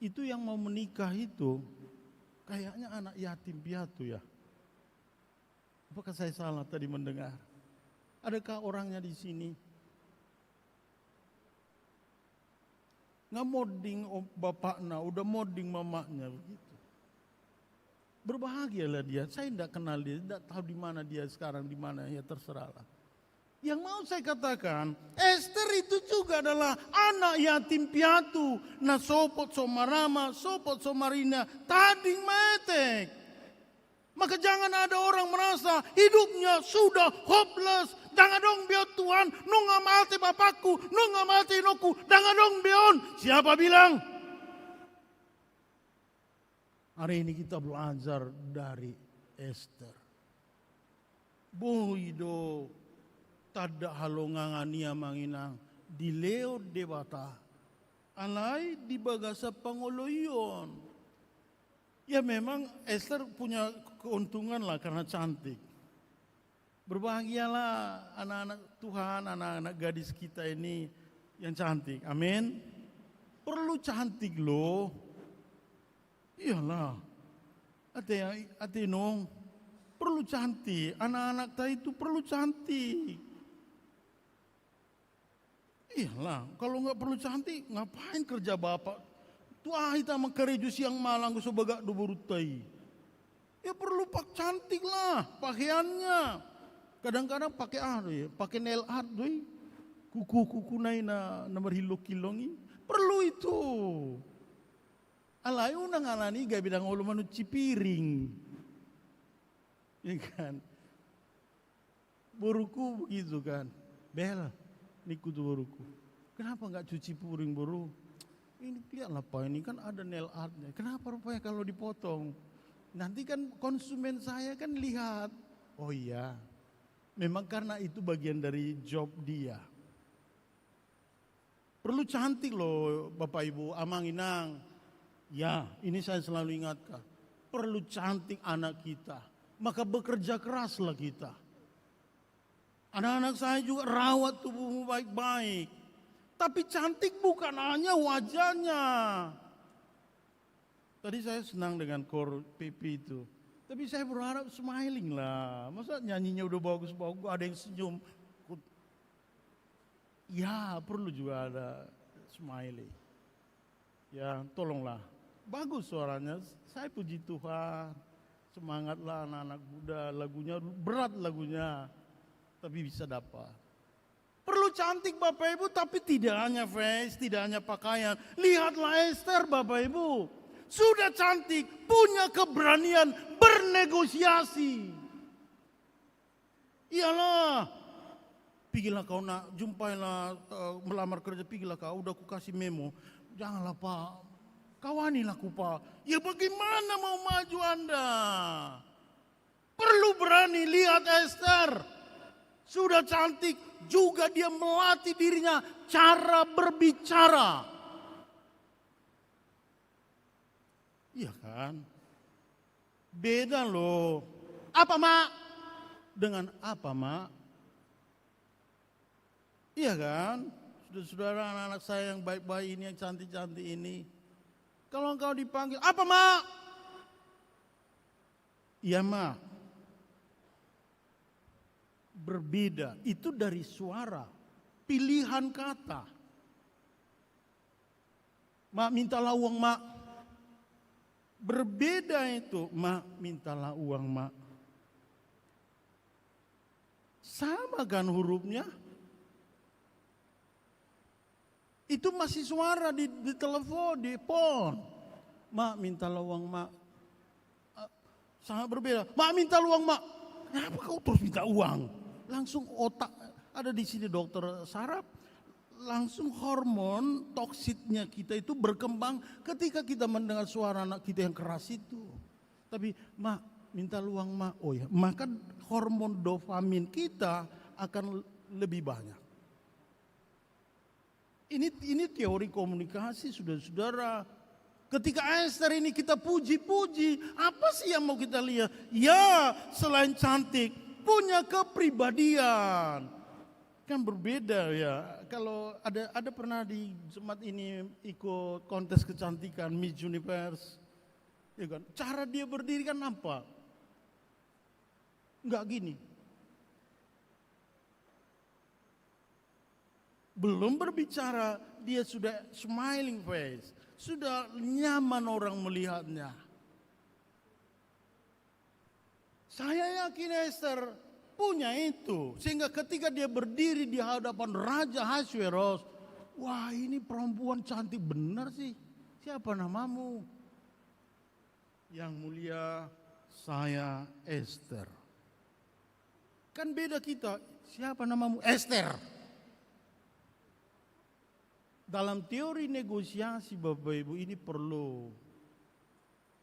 Itu yang mau menikah itu kayaknya anak yatim piatu, ya. Apakah saya salah tadi mendengar? Adakah orangnya di sini? Nga monding bapakna, udah monding mamaknya begitu. Berbahagialah dia. Saya tidak kenal dia, tidak tahu di mana dia sekarang, di mana, ya, terserahlah. Yang mau saya katakan, Ester itu juga adalah anak yatim piatu, na sopot so marama, sopot so marina, tading maetek. Maka jangan ada orang merasa hidupnya sudah hopeless. Ndang adong be on, Tuhan, nunga mate bapakku, nunga mate inongku, ndang adong be on. Siapa bilang? Hari ini kita belajar dari Ester. Boi do tanda halongangan i, Amang Inang, dilehon Debata. Alai di bagasan pangoloion. Ya, memang Ester punya keuntungan lah karena cantik. Berbahagialah anak-anak Tuhan, anak-anak gadis kita ini yang cantik. Amin. Perlu cantik loh. Iyalah. Ate, ate inong, perlu cantik. Anak-anak ta itu perlu cantik. Iyalah, kalau nggak perlu cantik, ngapain kerja bapak? Tu aha hita mangkarejo siang malang, so bagak do borunta i. Ya perlu pak cantik lah, pakaiannya. Kadang-kadang pakai ah do ya, pakai nail art do i. Kuku-kuku na i na, na marhilong-hilong i. Perlu itu. Alai unang alani gabe ndang olo mancuci piring. Iya kan? Boruku begitu kan. Bel, ningku tu boruku, kenapa nggak cuci piring, Boru? Ini lihatlah, Pak, ini kan ada nail artnya. Kenapa rupanya kalau dipotong? Nanti kan konsumen saya kan lihat. Oh iya. Memang karena itu bagian dari job dia. Perlu cantik loh, Bapak Ibu, Amang Inang. Ya, ini saya selalu ingatkan. Perlu cantik anak kita. Maka bekerja keraslah kita. Anak-anak saya juga, rawat tubuhmu baik-baik. Tapi cantik bukan hanya wajahnya. Tadi saya senang dengan koor P P itu. Tapi saya berharap smiling lah. Masa nyanyinya udah bagus-bagus, ada yang senyum. Kut-, ya, perlu juga ada smiling. Ya, tolonglah. Bagus suaranya. Saya puji Tuhan. Semangatlah anak-anak muda. Lagunya berat lagunya. Tapi bisa dapat. Perlu cantik, Bapak Ibu, tapi tidak hanya face, tidak hanya pakaian. Lihatlah Ester, Bapak Ibu. Sudah cantik, punya keberanian bernegosiasi. Iyalah. Pigilah kau nak, jumpailah, eh, melamar kerja, pigilah kau, udah kukasih memo. Janganlah, Pak. Kawanilah ku, Pak. Ya, bagaimana mau maju Anda? Perlu berani. Lihat Ester. Sudah cantik, juga dia melatih dirinya cara berbicara. Iya kan? Beda loh. Apa, Mak? Dengan apa, Mak? Iya kan? Saudara-saudara, anak-anak saya yang baik-baik ini, yang cantik-cantik ini. Kalau engkau dipanggil, "Apa, Mak?" "Iya, Mak." Berbeda. Itu dari suara, pilihan kata. "Mak, mintalah uang, Mak." Berbeda itu, "Mak, mintalah uang, Mak." Sama kan hurufnya? Itu masih suara di, di telepon, di phone. "Mak, mintalah uang, Mak." Ah, sangat berbeda. "Mak, mintalah uang, Mak." Kenapa kau terus minta uang? Langsung otak, ada di sini dokter saraf, langsung hormon toksiknya kita itu berkembang ketika kita mendengar suara anak kita yang keras itu. Tapi, "Mak, mintalah uang, Mak." Oh ya, maka hormon dopamin kita akan lebih banyak. Ini, ini teori komunikasi, saudara-saudara. Ketika Ester ini kita puji-puji, apa sih yang mau kita lihat? Ya, selain cantik, punya kepribadian. Kan berbeda ya. Kalau ada, ada pernah di Jumat ini ikut kontes kecantikan Miss Universe, ya kan? Cara dia berdiri kan nampak. Nggak gini. Belum berbicara, dia sudah smiling face, sudah nyaman orang melihatnya. Saya yakin Ester punya itu, sehingga ketika dia berdiri di hadapan Raja Ahasweros, "Wah, ini perempuan cantik benar sih. Siapa namamu?" "Yang mulia, saya Ester." Kan beda kita, "Siapa namamu?" "Ester." Dalam teori negosiasi, Bapak Ibu, ini perlu.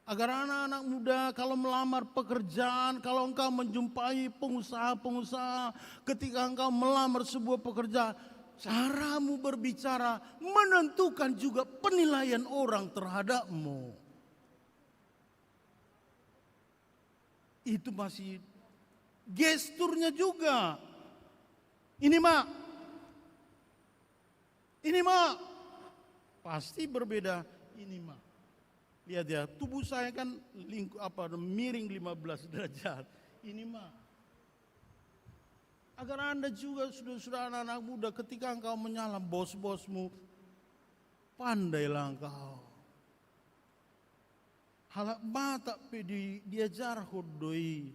Agar anak-anak muda kalau melamar pekerjaan, kalau engkau menjumpai pengusaha-pengusaha, ketika engkau melamar sebuah pekerjaan, caramu berbicara menentukan juga penilaian orang terhadapmu. Itu masih gesturnya juga. "Ini, Mak. Ini, Mak." Pasti berbeda. "Ini, Mak." Lihat ya, tubuh saya kan lingku-, apa, miring lima belas derajat. "Ini, Mak." Agar Anda juga, sudah-sudah, anak-anak muda, ketika engkau menyalam bos-bosmu, pandailah engkau. Halak Batak pe di, diajarhon do i,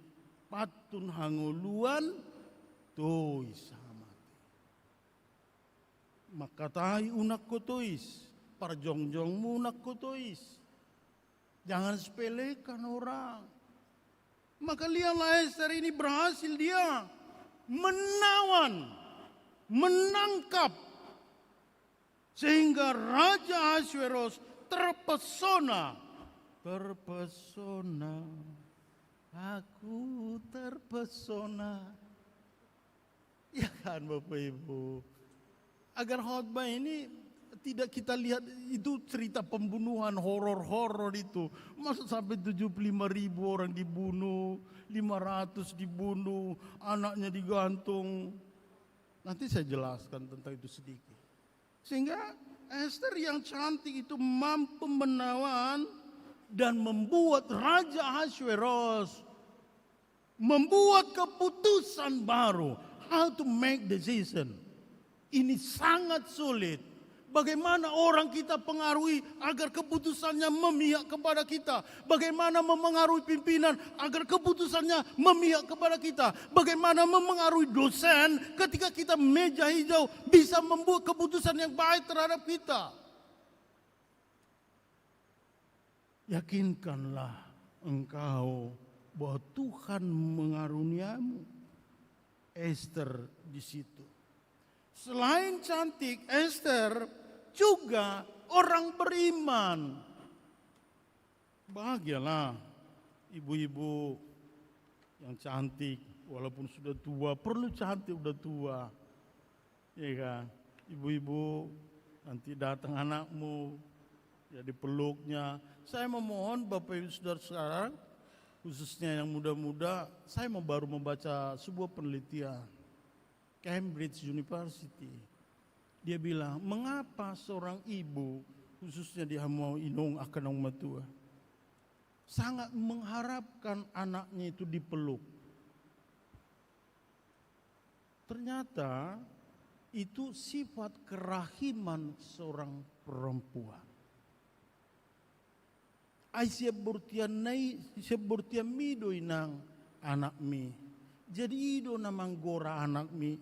pantun hangoluan, tois hamate. Mangkatai unang ho tois, parjongjongmu unang ho tois. Jangan sepelekan orang. Maka lihatlah, Ester ini berhasil dia menawan, menangkap, sehingga Raja Ahasweros terpesona. Terpesona. Aku terpesona. Ya kan, Bapak Ibu? Agar khotbah ini tidak kita lihat itu cerita pembunuhan, horor-horor itu. Masa sampai tujuh puluh lima ribu orang dibunuh, lima ratus dibunuh, anaknya digantung. Nanti saya jelaskan tentang itu sedikit. Sehingga Ester yang cantik itu mampu menawan dan membuat Raja Ahasweros membuat keputusan baru. How to make decision. Ini sangat sulit. Bagaimana orang kita pengaruhi agar keputusannya memihak kepada kita? Bagaimana mempengaruhi pimpinan agar keputusannya memihak kepada kita? Bagaimana mempengaruhi dosen ketika kita meja hijau bisa membuat keputusan yang baik terhadap kita? Yakinkanlah engkau bahwa Tuhan mengaruniamu. Ester di situ. Selain cantik, Ester juga orang beriman. Bahagialah ibu-ibu yang cantik, walaupun sudah tua, perlu cantik udah tua. Iya kan? Ibu-ibu, nanti datang anakmu, ya, dipeluknya. Saya memohon Bapak Ibu Saudara sekarang, khususnya yang muda-muda, saya mau baru membaca sebuah penelitian Cambridge University. Dia bilang, mengapa seorang ibu, khususnya di hamu inong angka naung matua, sangat mengharapkan anaknya itu dipeluk? Ternyata itu sifat kerahiman seorang perempuan. Ai sian bortian nai, sian bortianmi do inang anakmi. Jadi i do na manggora anakmi.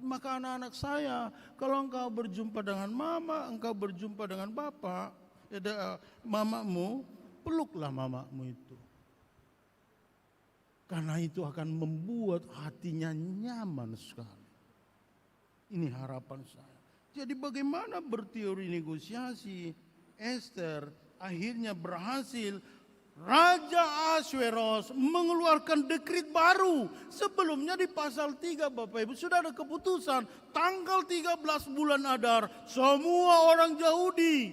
Maka anak-anak saya, kalau engkau berjumpa dengan mama, engkau berjumpa dengan bapak, ya, da-, mamamu, peluklah mamamu itu. Karena itu akan membuat hatinya nyaman sekali. Ini harapan saya. Jadi bagaimana berteori negosiasi, Ester akhirnya berhasil. Raja Ahasweros mengeluarkan dekrit baru. Sebelumnya di pasal tiga, Bapak Ibu, sudah ada keputusan. Tanggal tiga belas bulan Adar, semua orang Yahudi.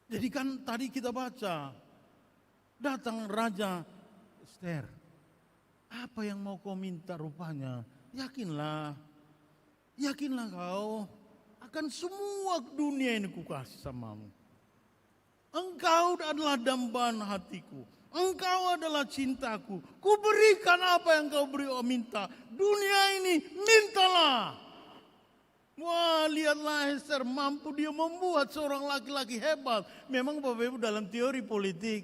Jadi kan tadi kita baca, datang raja, Ester, apa yang mau kau minta rupanya? Yakinlah, yakinlah kau, akan semua dunia ini kukasih samamu. Engkau adalah dambaan hatiku. Engkau adalah cintaku. Kuberikan apa yang kau beri, minta. Dunia ini, mintalah. Wah, lihatlah Ester, mampu dia membuat seorang laki-laki hebat. Memang Bapak Ibu dalam teori politik,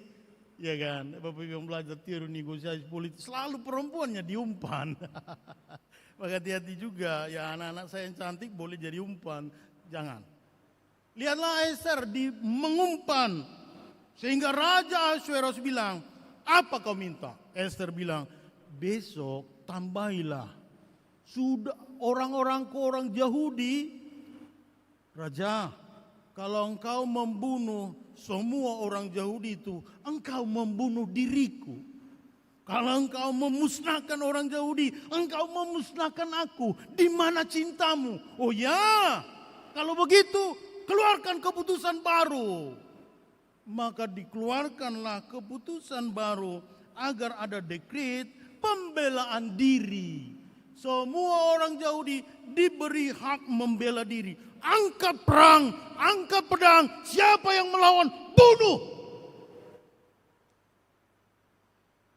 ya kan? Bapak Ibu yang belajar teori negosiasi politik, selalu perempuannya diumpan. Maka hati-hati juga, ya anak-anak saya yang cantik boleh jadi umpan. Jangan. Lihatlah Ester di mengumpan. Sehingga Raja Ahasveros bilang, "Apa kau minta?" Ester bilang, "Besok tambahilah sudah orang-orangku orang Yahudi." "Raja, kalau engkau membunuh semua orang Yahudi itu, engkau membunuh diriku. Kalau engkau memusnahkan orang Yahudi, engkau memusnahkan aku. Di mana cintamu?" "Oh ya, kalau begitu, keluarkan keputusan baru." Maka dikeluarkanlah keputusan baru agar ada dekret pembelaan diri. Semua orang Yahudi diberi hak membela diri. Angkat perang, angkat pedang, siapa yang melawan, bunuh.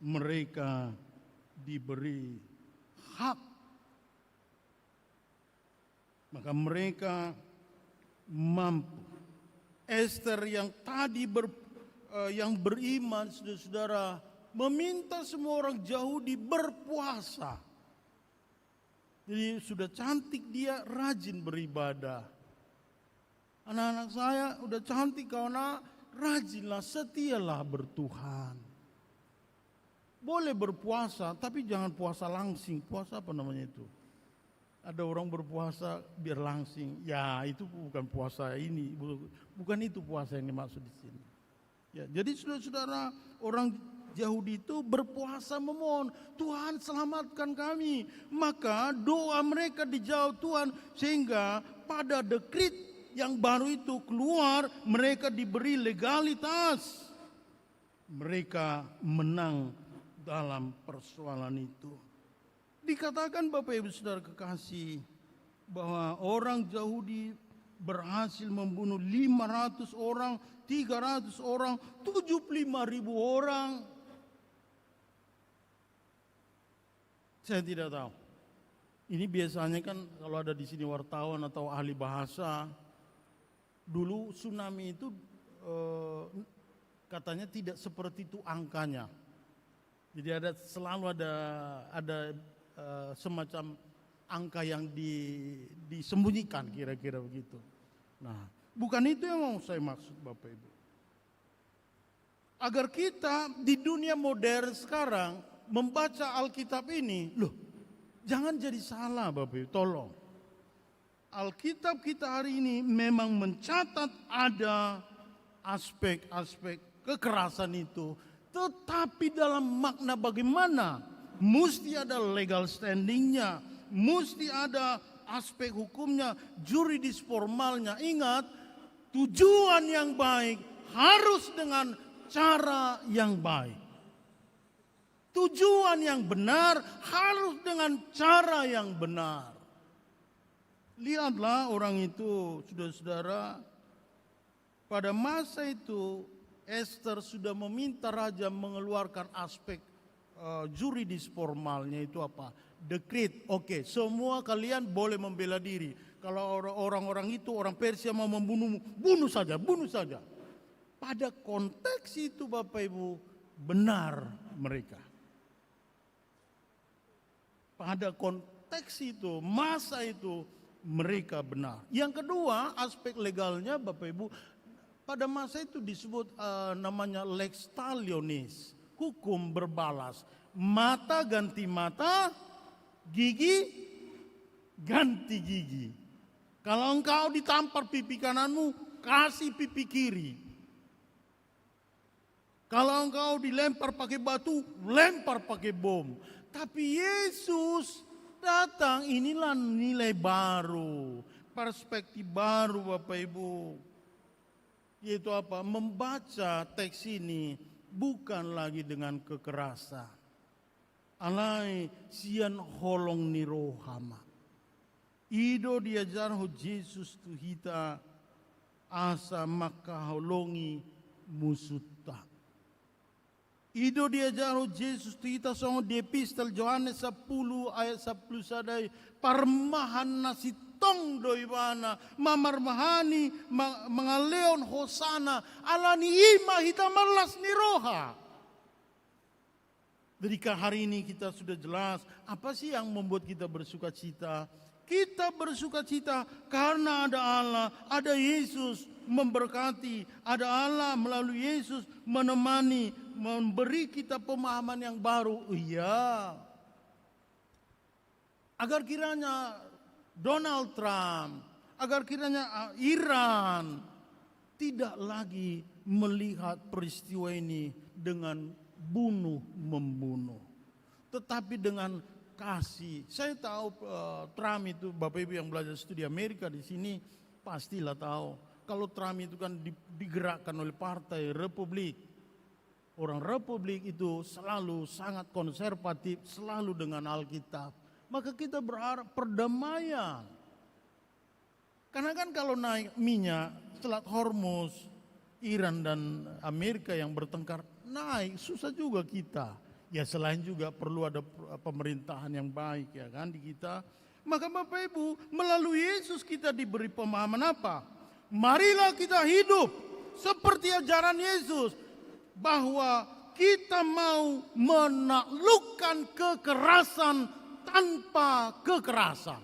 Mereka diberi hak. Maka mereka mampu. Ester yang tadi ber-, eh, yang beriman, saudara-saudara, meminta semua orang Yahudi berpuasa. Jadi, sudah cantik dia rajin beribadah. "Anak-anak saya, udah cantik kau, Nak, rajinlah, setialah bertuhan. Boleh berpuasa, tapi jangan puasa langsing." Puasa apa namanya itu? Ada orang berpuasa biar langsing. Ya, itu bukan puasa ini. Bu-, bukan itu puasa yang dimaksud di sini. Ya, jadi saudara-saudara, orang Yahudi itu berpuasa memohon, "Tuhan, selamatkan kami." Maka doa mereka dijawab Tuhan, sehingga pada dekrit yang baru itu keluar, mereka diberi legalitas. Mereka menang dalam persoalan itu. Dikatakan, Bapak Ibu Saudara kekasih, bahwa orang Yahudi berhasil membunuh lima ratus orang, tiga ratus orang, tujuh puluh lima ribu orang. Saya tidak tahu. Ini biasanya kan kalau ada di sini wartawan atau ahli bahasa, dulu tsunami itu, eh, katanya tidak seperti itu angkanya. Jadi ada, selalu ada, ada, eh, semacam angka yang di-, disembunyikan, kira-kira begitu. Nah, bukan itu yang mau saya maksud, Bapak Ibu. Agar kita di dunia modern sekarang membaca Alkitab ini, loh, jangan jadi salah, Bapak Ibu, tolong. Alkitab kita hari ini memang mencatat ada aspek-aspek kekerasan itu, tetapi dalam makna bagaimana? Mesti ada legal standingnya, mesti ada aspek hukumnya, juridis formalnya. Ingat, tujuan yang baik harus dengan cara yang baik. Tujuan yang benar harus dengan cara yang benar. Lihatlah orang itu, saudara-saudara, pada masa itu Ester sudah meminta raja mengeluarkan aspek, eh, juridis formalnya itu apa? Dekrit. Oke, semua kalian boleh membela diri. Kalau or-, orang-orang itu, orang Persia mau membunuhmu, bunuh saja, bunuh saja. Pada konteks itu, Bapak Ibu, benar mereka. Pada konteks itu, masa itu, mereka benar. Yang kedua, aspek legalnya, Bapak Ibu, pada masa itu disebut, eh, namanya lex talionis, hukum berbalas. Mata ganti mata, gigi ganti gigi. Kalau engkau ditampar pipi kananmu, kasih pipi kiri. Kalau engkau dilempar pakai batu, lempar pakai bom. Tapi Yesus datang, inilah nilai baru, perspektif baru, Bapak Ibu. Yaitu apa? Membaca teks ini bukan lagi dengan kekerasan. Alai sian holong ni roha ma. I do diajarhon Jesus tu hita asa mangkaholongi musunta. I do diajarhon Jesus tu hita songon di Epistel Johannes sampulu ayat sampulu sada i, parmahan na sintong do ibana, mamarmahani, ma-, mangalehon hosana, alani i ma hita marlas ni roha. Jadi, ka-, hari ini kita sudah jelas apa sih yang membuat kita bersukacita. Kita bersukacita karena ada Allah, ada Yesus memberkati, ada Allah melalui Yesus menemani, memberi kita pemahaman yang baru. Iya. Agar kiranya Donald Trump, agar kiranya, ah, Iran tidak lagi melihat peristiwa ini dengan bunuh-membunuh, tetapi dengan kasih. Saya tahu, eh, Trump itu, Bapak Ibu yang belajar studi Amerika di sini, pastilah tahu. Kalau Trump itu kan di-, digerakkan oleh Partai Republik. Orang Republik itu selalu sangat konservatif, selalu dengan Alkitab. Maka kita berharap perdamaian. Karena kan kalau naik minyak, Selat Hormuz, Iran dan Amerika yang bertengkar, naik, susah juga kita. Ya, selain juga perlu ada p-, pemerintahan yang baik, ya kan, di kita. Maka Bapak Ibu, melalui Yesus kita diberi pemahaman apa? Marilah kita hidup seperti ajaran Yesus, bahwa kita mau menaklukkan kekerasan tanpa kekerasan.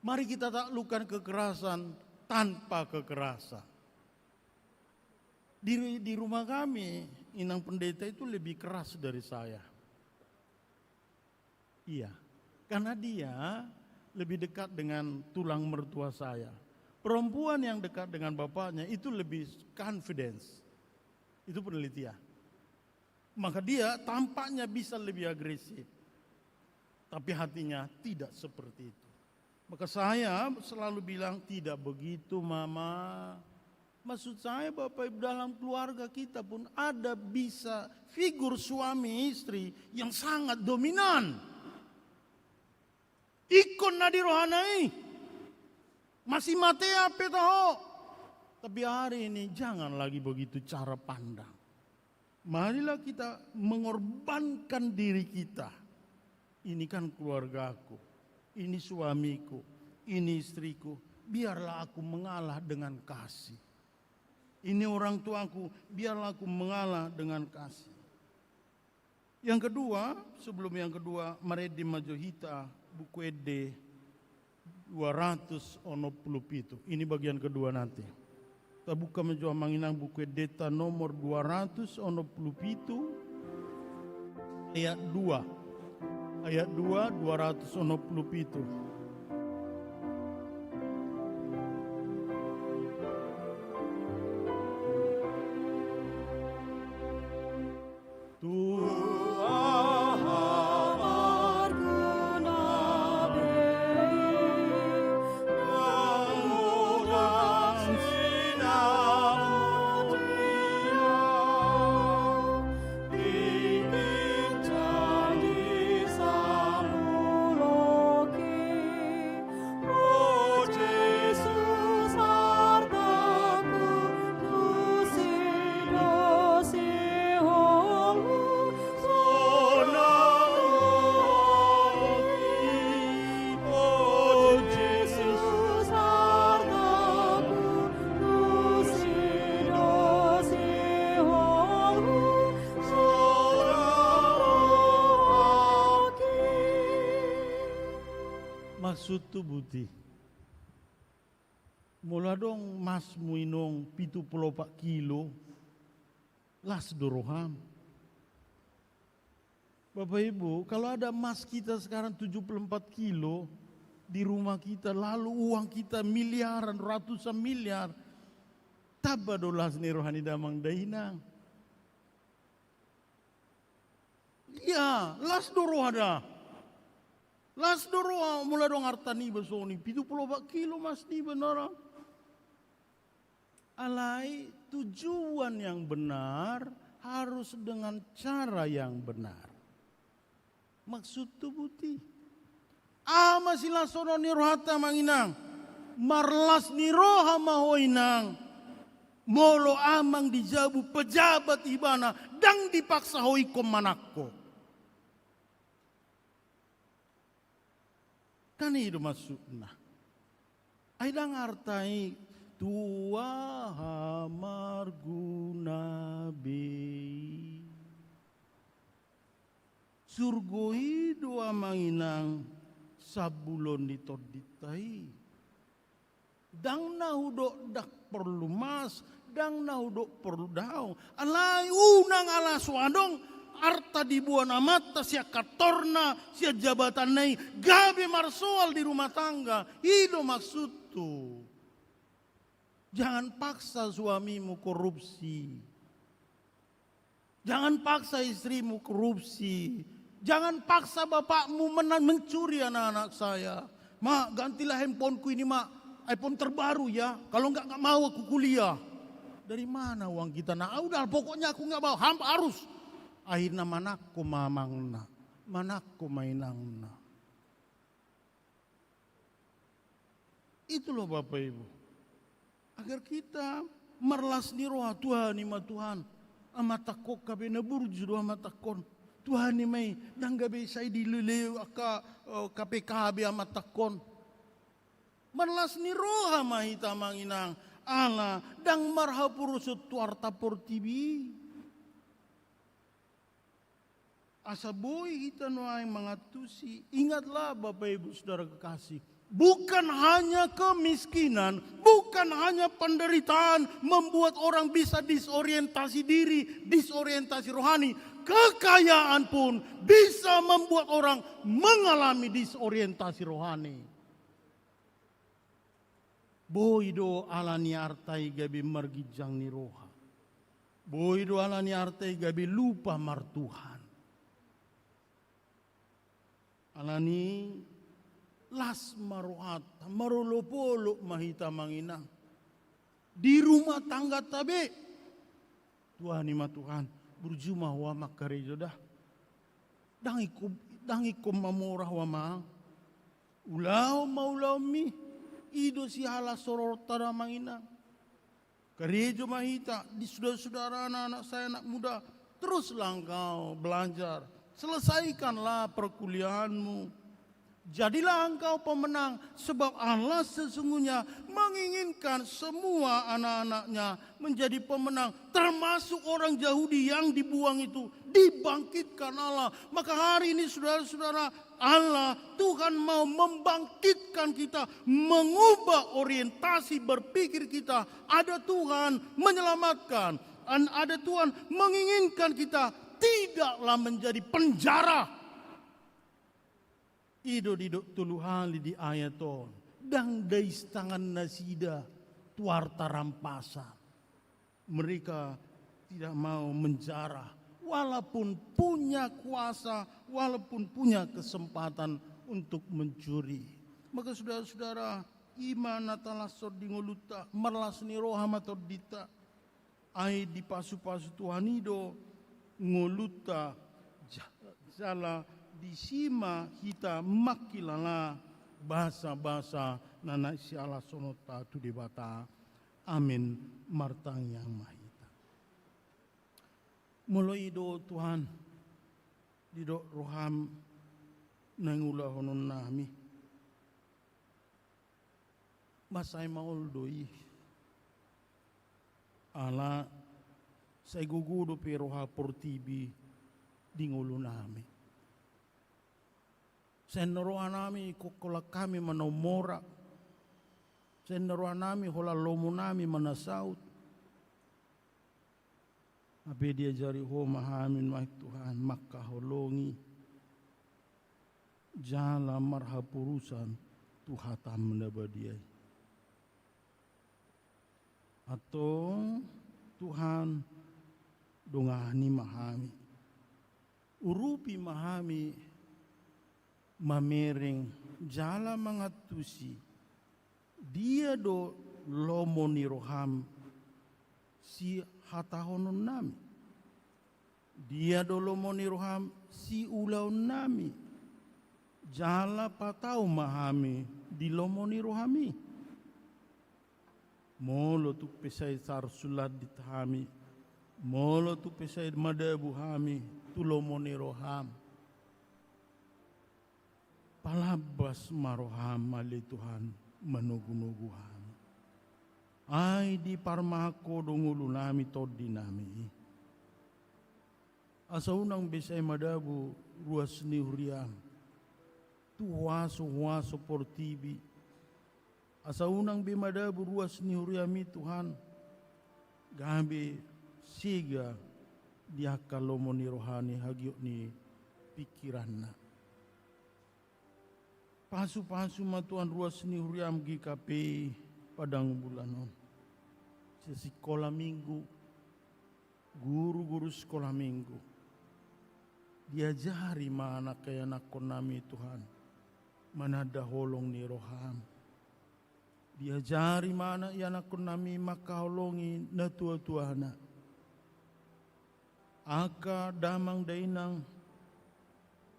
Mari kita taklukkan kekerasan tanpa kekerasan. Di, di rumah kami, Inang Pendeta itu lebih keras dari saya. Iya, karena dia lebih dekat dengan tulang mertua saya. Perempuan yang dekat dengan bapaknya itu lebih confidence. Itu penelitian. Maka dia tampaknya bisa lebih agresif. Tapi hatinya tidak seperti itu. Maka saya selalu bilang, "Tidak begitu, Mama." Maksud saya, Bapak Ibu, dalam keluarga kita pun ada bisa figur suami istri yang sangat dominan. Ingkon na di rohana i, masih mate ape taho. Tapi hari ini jangan lagi begitu cara pandang. Marilah kita mengorbankan diri kita. Ini kan keluargaku, ini suamiku, ini istriku. Biarlah aku mengalah dengan kasih. Ini orang tuaku, biarlah aku mengalah dengan kasih. Yang kedua, sebelum yang kedua, marende ma jo hita Buku Ende dua ratus onom pulu pitu. Ini bagian kedua nanti. Tabuka ma jo amang inang Buku Endeta nomor dua ratus onom pulu pitu, ayat dua. Ayat dua, dua ratus onom pulu pitu. Maksudhu boti. Molo adong emasmu inong pitu pulu opat kilo, las do roham. Bapak Ibu, kalau ada emas kita sekarang tujuh puluh empat kilo di rumah kita, lalu uang kita miliaran, ratusan miliar, tamba do las ni roha ni damang dainang. Ia, las do roha da. Las do roha molo adong arta niba songon i, pitu pulu opat kilo emas niba nara. Alai tujuan yang benar harus dengan cara yang benar. Maksudhu boti. Aha ma silashon ni rohanta amang inang? Marlas ni roha ma ho inang. Molo amang di jabu pejabat ibana, ndang dipaksa ho ingkon manangko. Kan i do maksudna. Ai ndang arta i tua marguna be. Surgo i do amang inang sambulo ni tondinta i. Ndang na hudok ndang porlu mas, ndang na hudok porlu daong. Alai unang ala so adong arta diboan amanta sian kantorna, sian jabatanna i, gabe marsoal di rumah tangga. I do maksudhu. Jangan paksa suamimu korupsi. Jangan paksa istrimu korupsi. Jangan paksa bapakmu mena-, mencuri anak-anak saya. Mak, gantilah handphoneku ini, Mak. iPhone terbaru ya. Kalau enggak, enggak mau aku kuliah. Dari mana uang kita? Nah, udah, pokoknya aku enggak mau. Ham-, harus. Akhirna manangko ma amangna. Manangko ma inangna. Itu loh Bapak Ibu. Agar kita marlas ni roha, Tuhan i ma Tuhan. Amantakkon gabe na burju do amantakkon. Tuhan i ma i, ndang gabe sai dilelei angka, eh, K P K be amantakkon. Marlas ni roha ma hita amang inang. Ala ndang marhaporus tu arta portibi. Asa boi hita nuaeng mangantusi, ingatlah Bapak Ibu Saudara kekasih, bukan hanya kemiskinan, bukan hanya penderitaan membuat orang bisa disorientasi diri, disorientasi rohani. Kekayaan pun bisa membuat orang mengalami disorientasi rohani. Boi do ala ni arta i gabe marginjang ni roha. Boi do ala ni arta i gabe lupa martuhan. Ala ni las ma rohanta, marolopolop ma hita amang inang. Di rumah tangganta be. Tuhan i ma Tuhan, burju ma ho amang karejo da. Ndang ingkon, ndang ingkon mamora ho amang. Ulahon ma ulaonmi, i do sihalashononta da amang inang. Karejo ma hita, di saudara-saudara anak-anak saya anak muda, teruslah engkau belajar, selesaikanlah perkuliahanmu. Jadilah engkau pemenang, sebab Allah sesungguhnya menginginkan semua anak-anaknya menjadi pemenang, termasuk orang Yahudi yang dibuang itu dibangkitkan Allah. Maka hari ini saudara-saudara, Allah, Tuhan mau membangkitkan kita, mengubah orientasi berpikir kita. Ada Tuhan menyelamatkan, an-, ada Tuhan menginginkan kita tidaklah menjadi penjara. I do didok tolu hali di ayat on, ndang daistangan nasida tu arta rampasan. Mereka tidak mau menjara, walaupun punya kuasa, walaupun punya kesempatan untuk mencuri. Maka saudara-saudara, i ma na talashon di ngolunta, marlas ni roha ma tondinta. Ai dipasupasu Tuhan i do ngolunta, ja-, jala disi ma hita mangkilala basabasa na naeng sihalashononta tu Debata. Amen. Martangiang ma hita. Molo i do Tuhan, didok roham naeng ulahononnami. Mansai maol do i. Ala sai gogo dope roha portibi di ngolunami. Sai na rohanami ingkon holan hami ma na ummora. Sai na rohanami holan lomonami ma na saut. Hape diajari Ho ma hami nuaeng Tuhan, mangkaholongi jala marhaporusan tu hataM na badia i. Antong Tuhan, dongani ma hami. Urupi ma hami mamereng jala mangantusi, dia do lomo ni roham sihatahononnami? Dia do lomo ni roham siulaonnami? Jala patau ma hami di lomo ni rohami. Molo tung pe sai tarsulandit hami, molo tung pe sai madabu hami tu lomo ni roham, palambas ma roham ale Tuhan, manogunogu hami. Ai diparmahan Ho do ngolunami, tondinami i. Asa unang be sai madabu ruas ni huriam tu huaso-huaso portibi. Asa unang be madabu ruas ni huriam i Tuhan, gabe sega di angka lomo ni roha ni hagiot ni pingkiranna. Pasupasu ma Tuhan ruas ni huriam G K P Padang Bulan on. Sisikola minggu, guru-guru sikola minggu. Diajari ma anak ianakkonnami Tuhan mananda holong ni roham. Diajari ma anak ianakkonnami mangkaholongi natuatuana. Angka damang dainang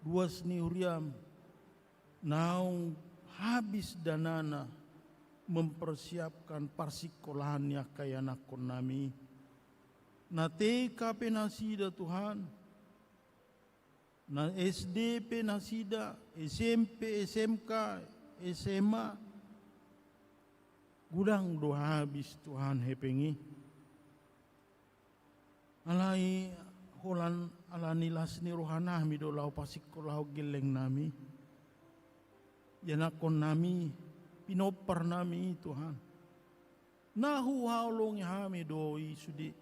ruas ni huriam naung habis danana mempersiapkan parsikolahan ni angka ianakkonnami. Na T K pe nasida Tuhan, na S D pe nasida, S M P, S M K, S M A. Godang do habis Tuhan hepeng i. Alai holan ala ni las ni rohanami do laho pasikkolahon gellengnami, ianakkonnami, pinomparnami Tuhan. Na huhaholongi hami do i sude.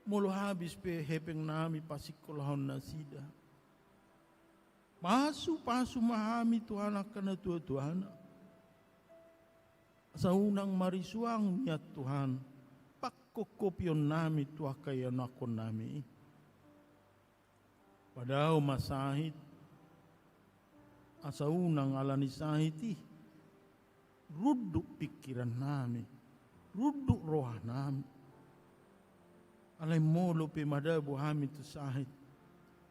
Molo habis pe hepengnami pasikkolahon nasida. Pasupasu ma hami Tuhan angka natuatuana. Asa unang marisuang nian Tuhan pangkopkopionnami tu angka ianakkonnami. Padao ma sahit, asa unang ala ni sahit i runduk pingkirannami, runduk rohanami. Alai molo pe madabu hami tu sahit,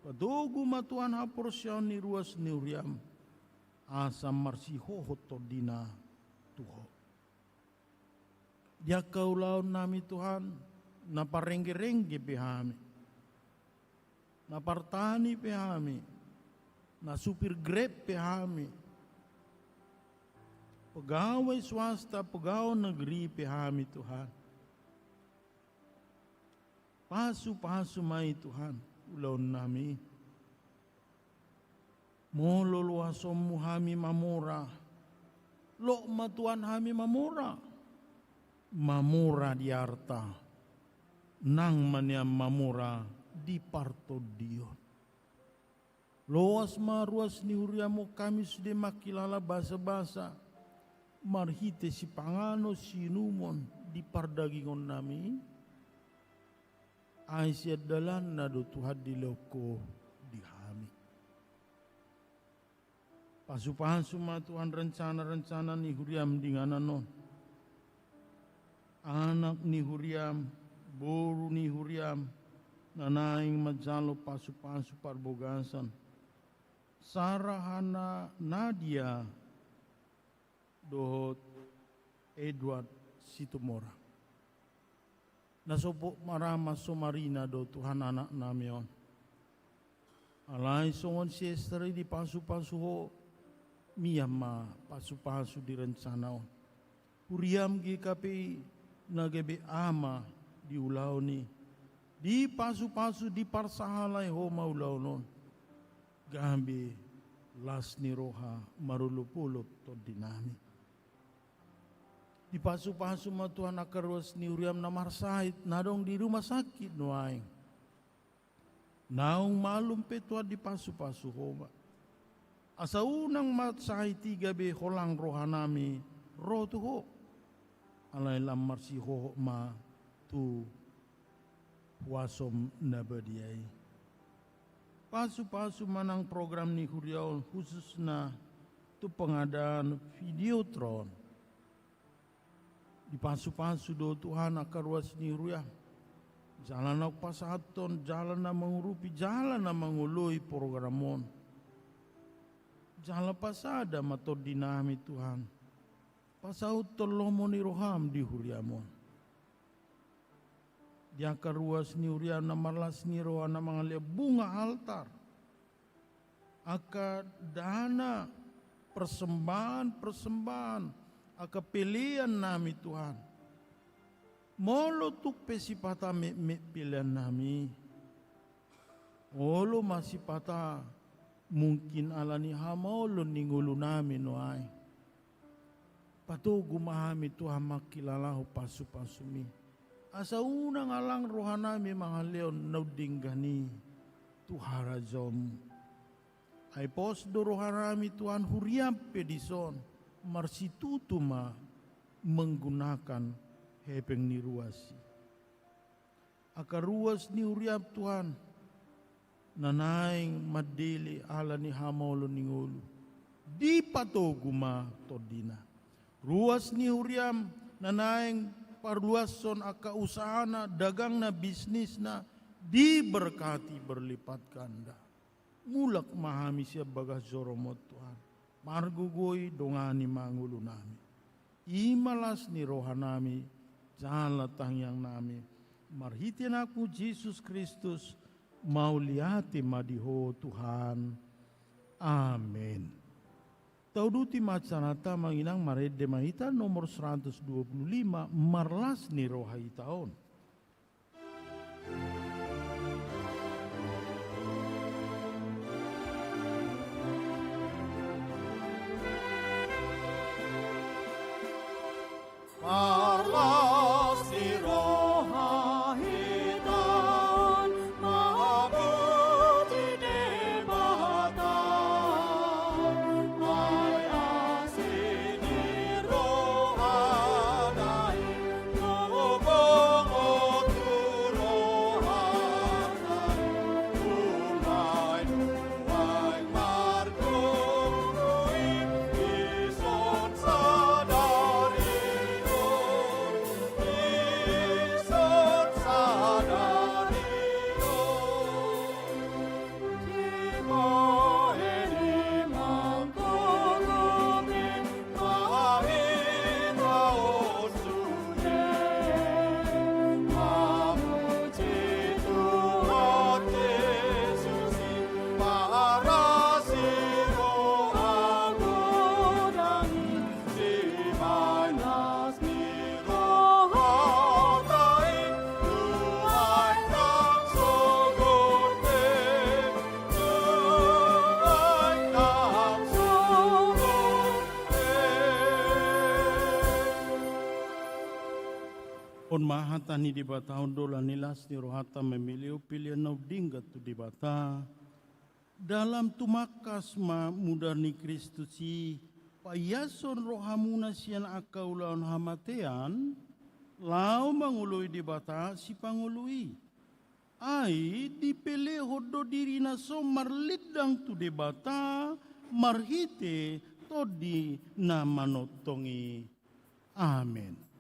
patogu ma Tuhan haporseaon ni ruas ni huriam, asa marsihohot tondina tu Ho. Di angka ulaonnami Tuhan, na parenggerengge pe hami, na partani pe hami, na supir Grab pe hami, pegawai swasta, pegawai negeri pe hami Tuhan. Pasupasu ma i Tuhan ulaonnami. Molo loasonmu hami mamora, lot ma Tuhan hami mamora. Mamora di arta, nang ma nian mamora di partondion. Loas ma ruas ni huriam on hami sude mangkilala basabasa marhite sipanganon siinumon di pardagingonnami. Ai sian dalanna do Tuhan dilehon Ho di hami. Pasupasu ma Tuhan rencana-rencana ni huriam di inganan on. Anak ni huriam, boru ni huriam, na naeng manjalo pasupasu parbagason. Sarah Hana Nadia dohot Edward Situmorang. Na sompop marama so marina do Tuhan anaknami on. Alai songon si Ester i dipasupasu Ho, mian ma pasupasu di rencana on. Huriam G K P I na gabe ama di ulaon i, dipasupasu, diparsahalai Ho ma ulaon on. Gabe las ni roha marolopolop tondinami. Dipasupasu ma Tuhan angka ruas ni huriam na marsahit, na adong di rumah sakit nuaeng. Naung malum pe Tuhan dipasupasu Ho ma. Asa unang ma sahit i gabe holang rohanami ro tu Ho. Alai lam marsihohot ma tu huasoM na badia i. Pasupasu ma nang program ni huria on khususna tu pengadaan Videotron. Dipasupasu do Tuhan angka ruas ni huriaM. Jala naung pasahathon, jala na mangurupi, jala na mangoloi program on. Jala pasada ma tondinami Tuhan. Pasauthon lomo ni roham di huriam on. Di angka ruas ni huriam na marlas ni roha na mangalehon bunga altar, angka dana, persembahan-persembahan, angka pelean nami, Tuhan. Molo tung pe sipata metmet pelean nami, olo ma sipata mungkin ala ni hamaolon ni ngolu nami nuaeng. Patogu ma hami, Tuhan, mangkilalahon pasupasum i, asa unang alang roha nami mangalehon na umdenggan i tu harajaonmu. Ai pos do roha nami, Tuhan, huriam pe dison marsitutu ma menggunakan hepeng ni ruas i. Angka ruas ni huriam, Tuhan, na naeng mandele ala ni hamaolon ni ngolu, dipatogu ma tondina. Ruas ni huriam na naeng parluashon angka usahana, dagangna, bisnisna, diberkati berlipat ganda. Mulak ma hami sian bagas joroMon, Tuhan. Margogoi dongani ma ngolu nami. I ma las ni roha nami jala tangiang nami, marhite Anakmu Jesus Kristus, mauliate ma di Ho, Tuhan. Amen. Tauduti ma acaranta, Amang Inang, marende ma hita nomor seratus dua puluh lima, Marlas ni roha hita on. Marlas ni roha hita on, mamuji Debata. Ai asi ni rohana i, On ma hata ni Debata, on do las ni rohanta mamilehon pelean na umdenggan tu Debata. Dalam tumangkas ma mudar ni Kristus i, paiashon rohamuna sian angka ulaon hamatean, laho mangoloi Debata Sipangolu i. Ai dipelehon do dirina so marlindang tu Debata marhite Tondi na manongtong i. Amen.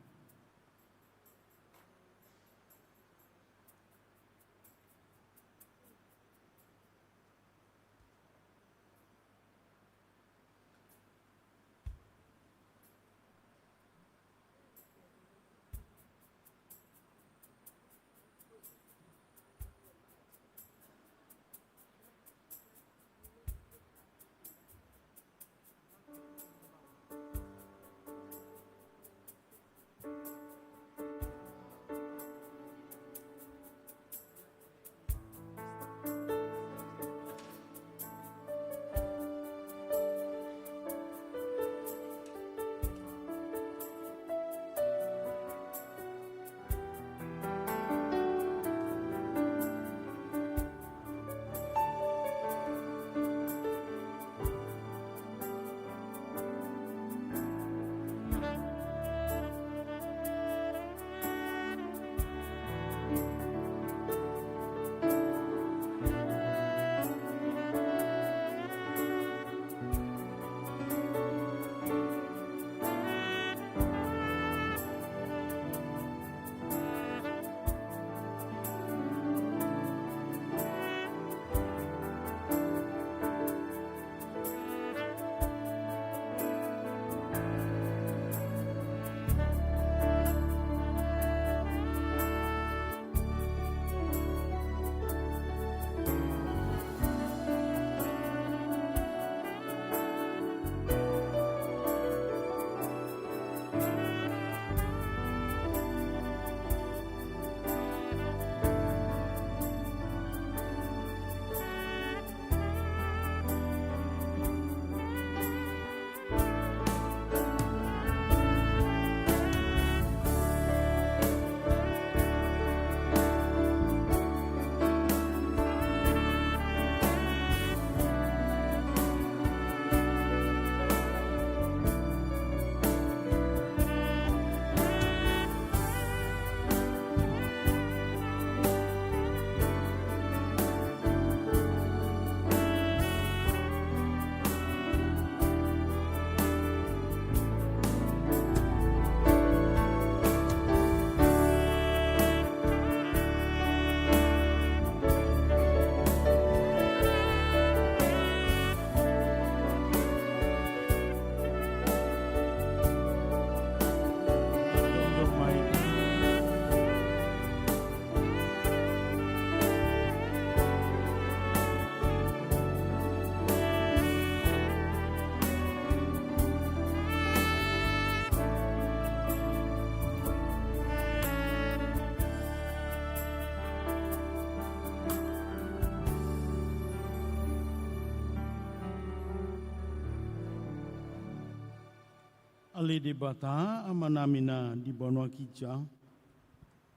Ale Debata, Amanami na di banua ginjang,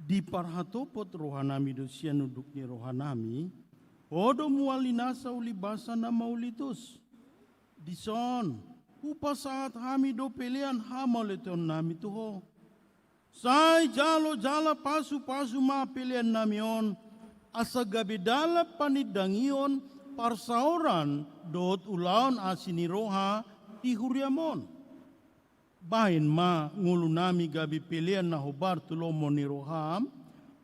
diparhatopot rohanami do sian unduk ni rohanami, Ho do mual ni nasa ulibasa na mauliutus. Dison, hupasahat hami do pelean hamauliatehonnami tu Ho. Sai jalo jala pasupasu ma peleannami on, asa gabe dalan panindangion, parsaoran, dohot ulaon asi ni roha di huriam on. Bahen ma ngolunami gabe pelean na hombar tu lomo ni roham,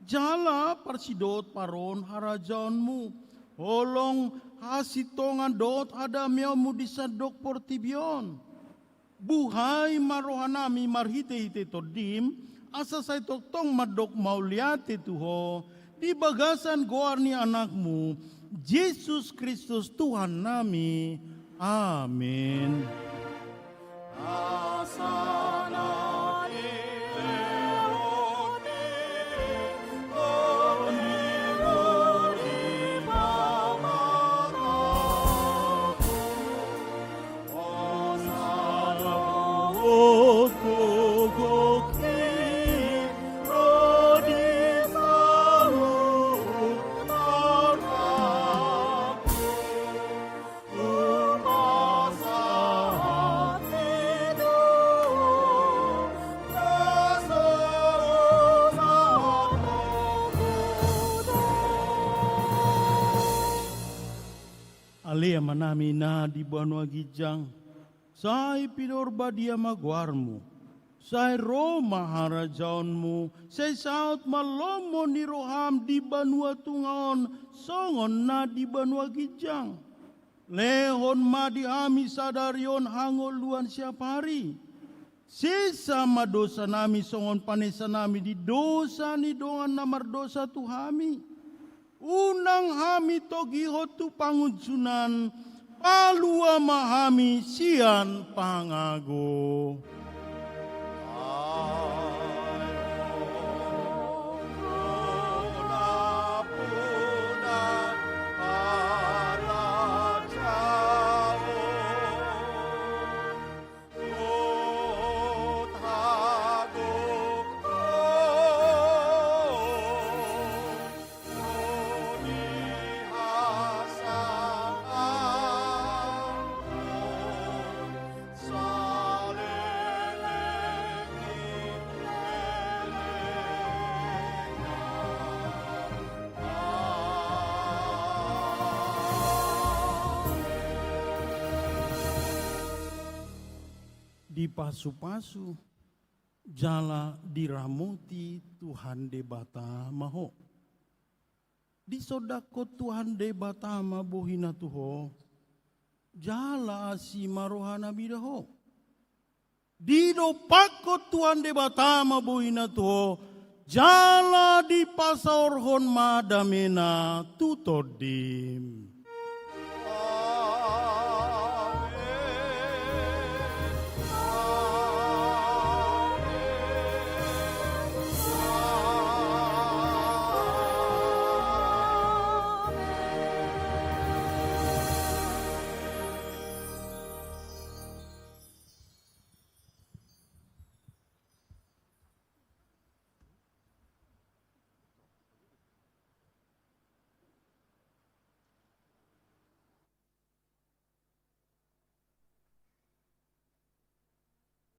jala parsidohot paroon harajaonmu, holong hasintongan dohot hadameonmu di sandok portibi on. Buhai ma rohanami marhitehite Tondim, asa sai tongtong mandok mauliate tu Ho, di bagasan goar ni Anakmu, Jesus Kristus Tuhannami. Amin. Ale Amanami na di banua ginjang, sai pinarbadia ma goarmu, sai ro ma harajaonmu, sai saut ma lomo ni roham di banua tonga on songon na di banua ginjang. Lehon ma di hami sadari on hangoluan siapari. Sesa ma dosanami songon panesanami di dosa ni dongan na mardosa tu hami. Unang hami togihon tu pangunjunan, palua ma hami sian pangago. Dipasupasu jala diramoti Tuhan Debata ma ho. Disondangkon Tuhan Debata ma bohina tu ho, jala asi ma rohana mida ho. Didompakkon Tuhan Debata ma bohina tu ho, jala dipasaorhon ma damena tu tondim.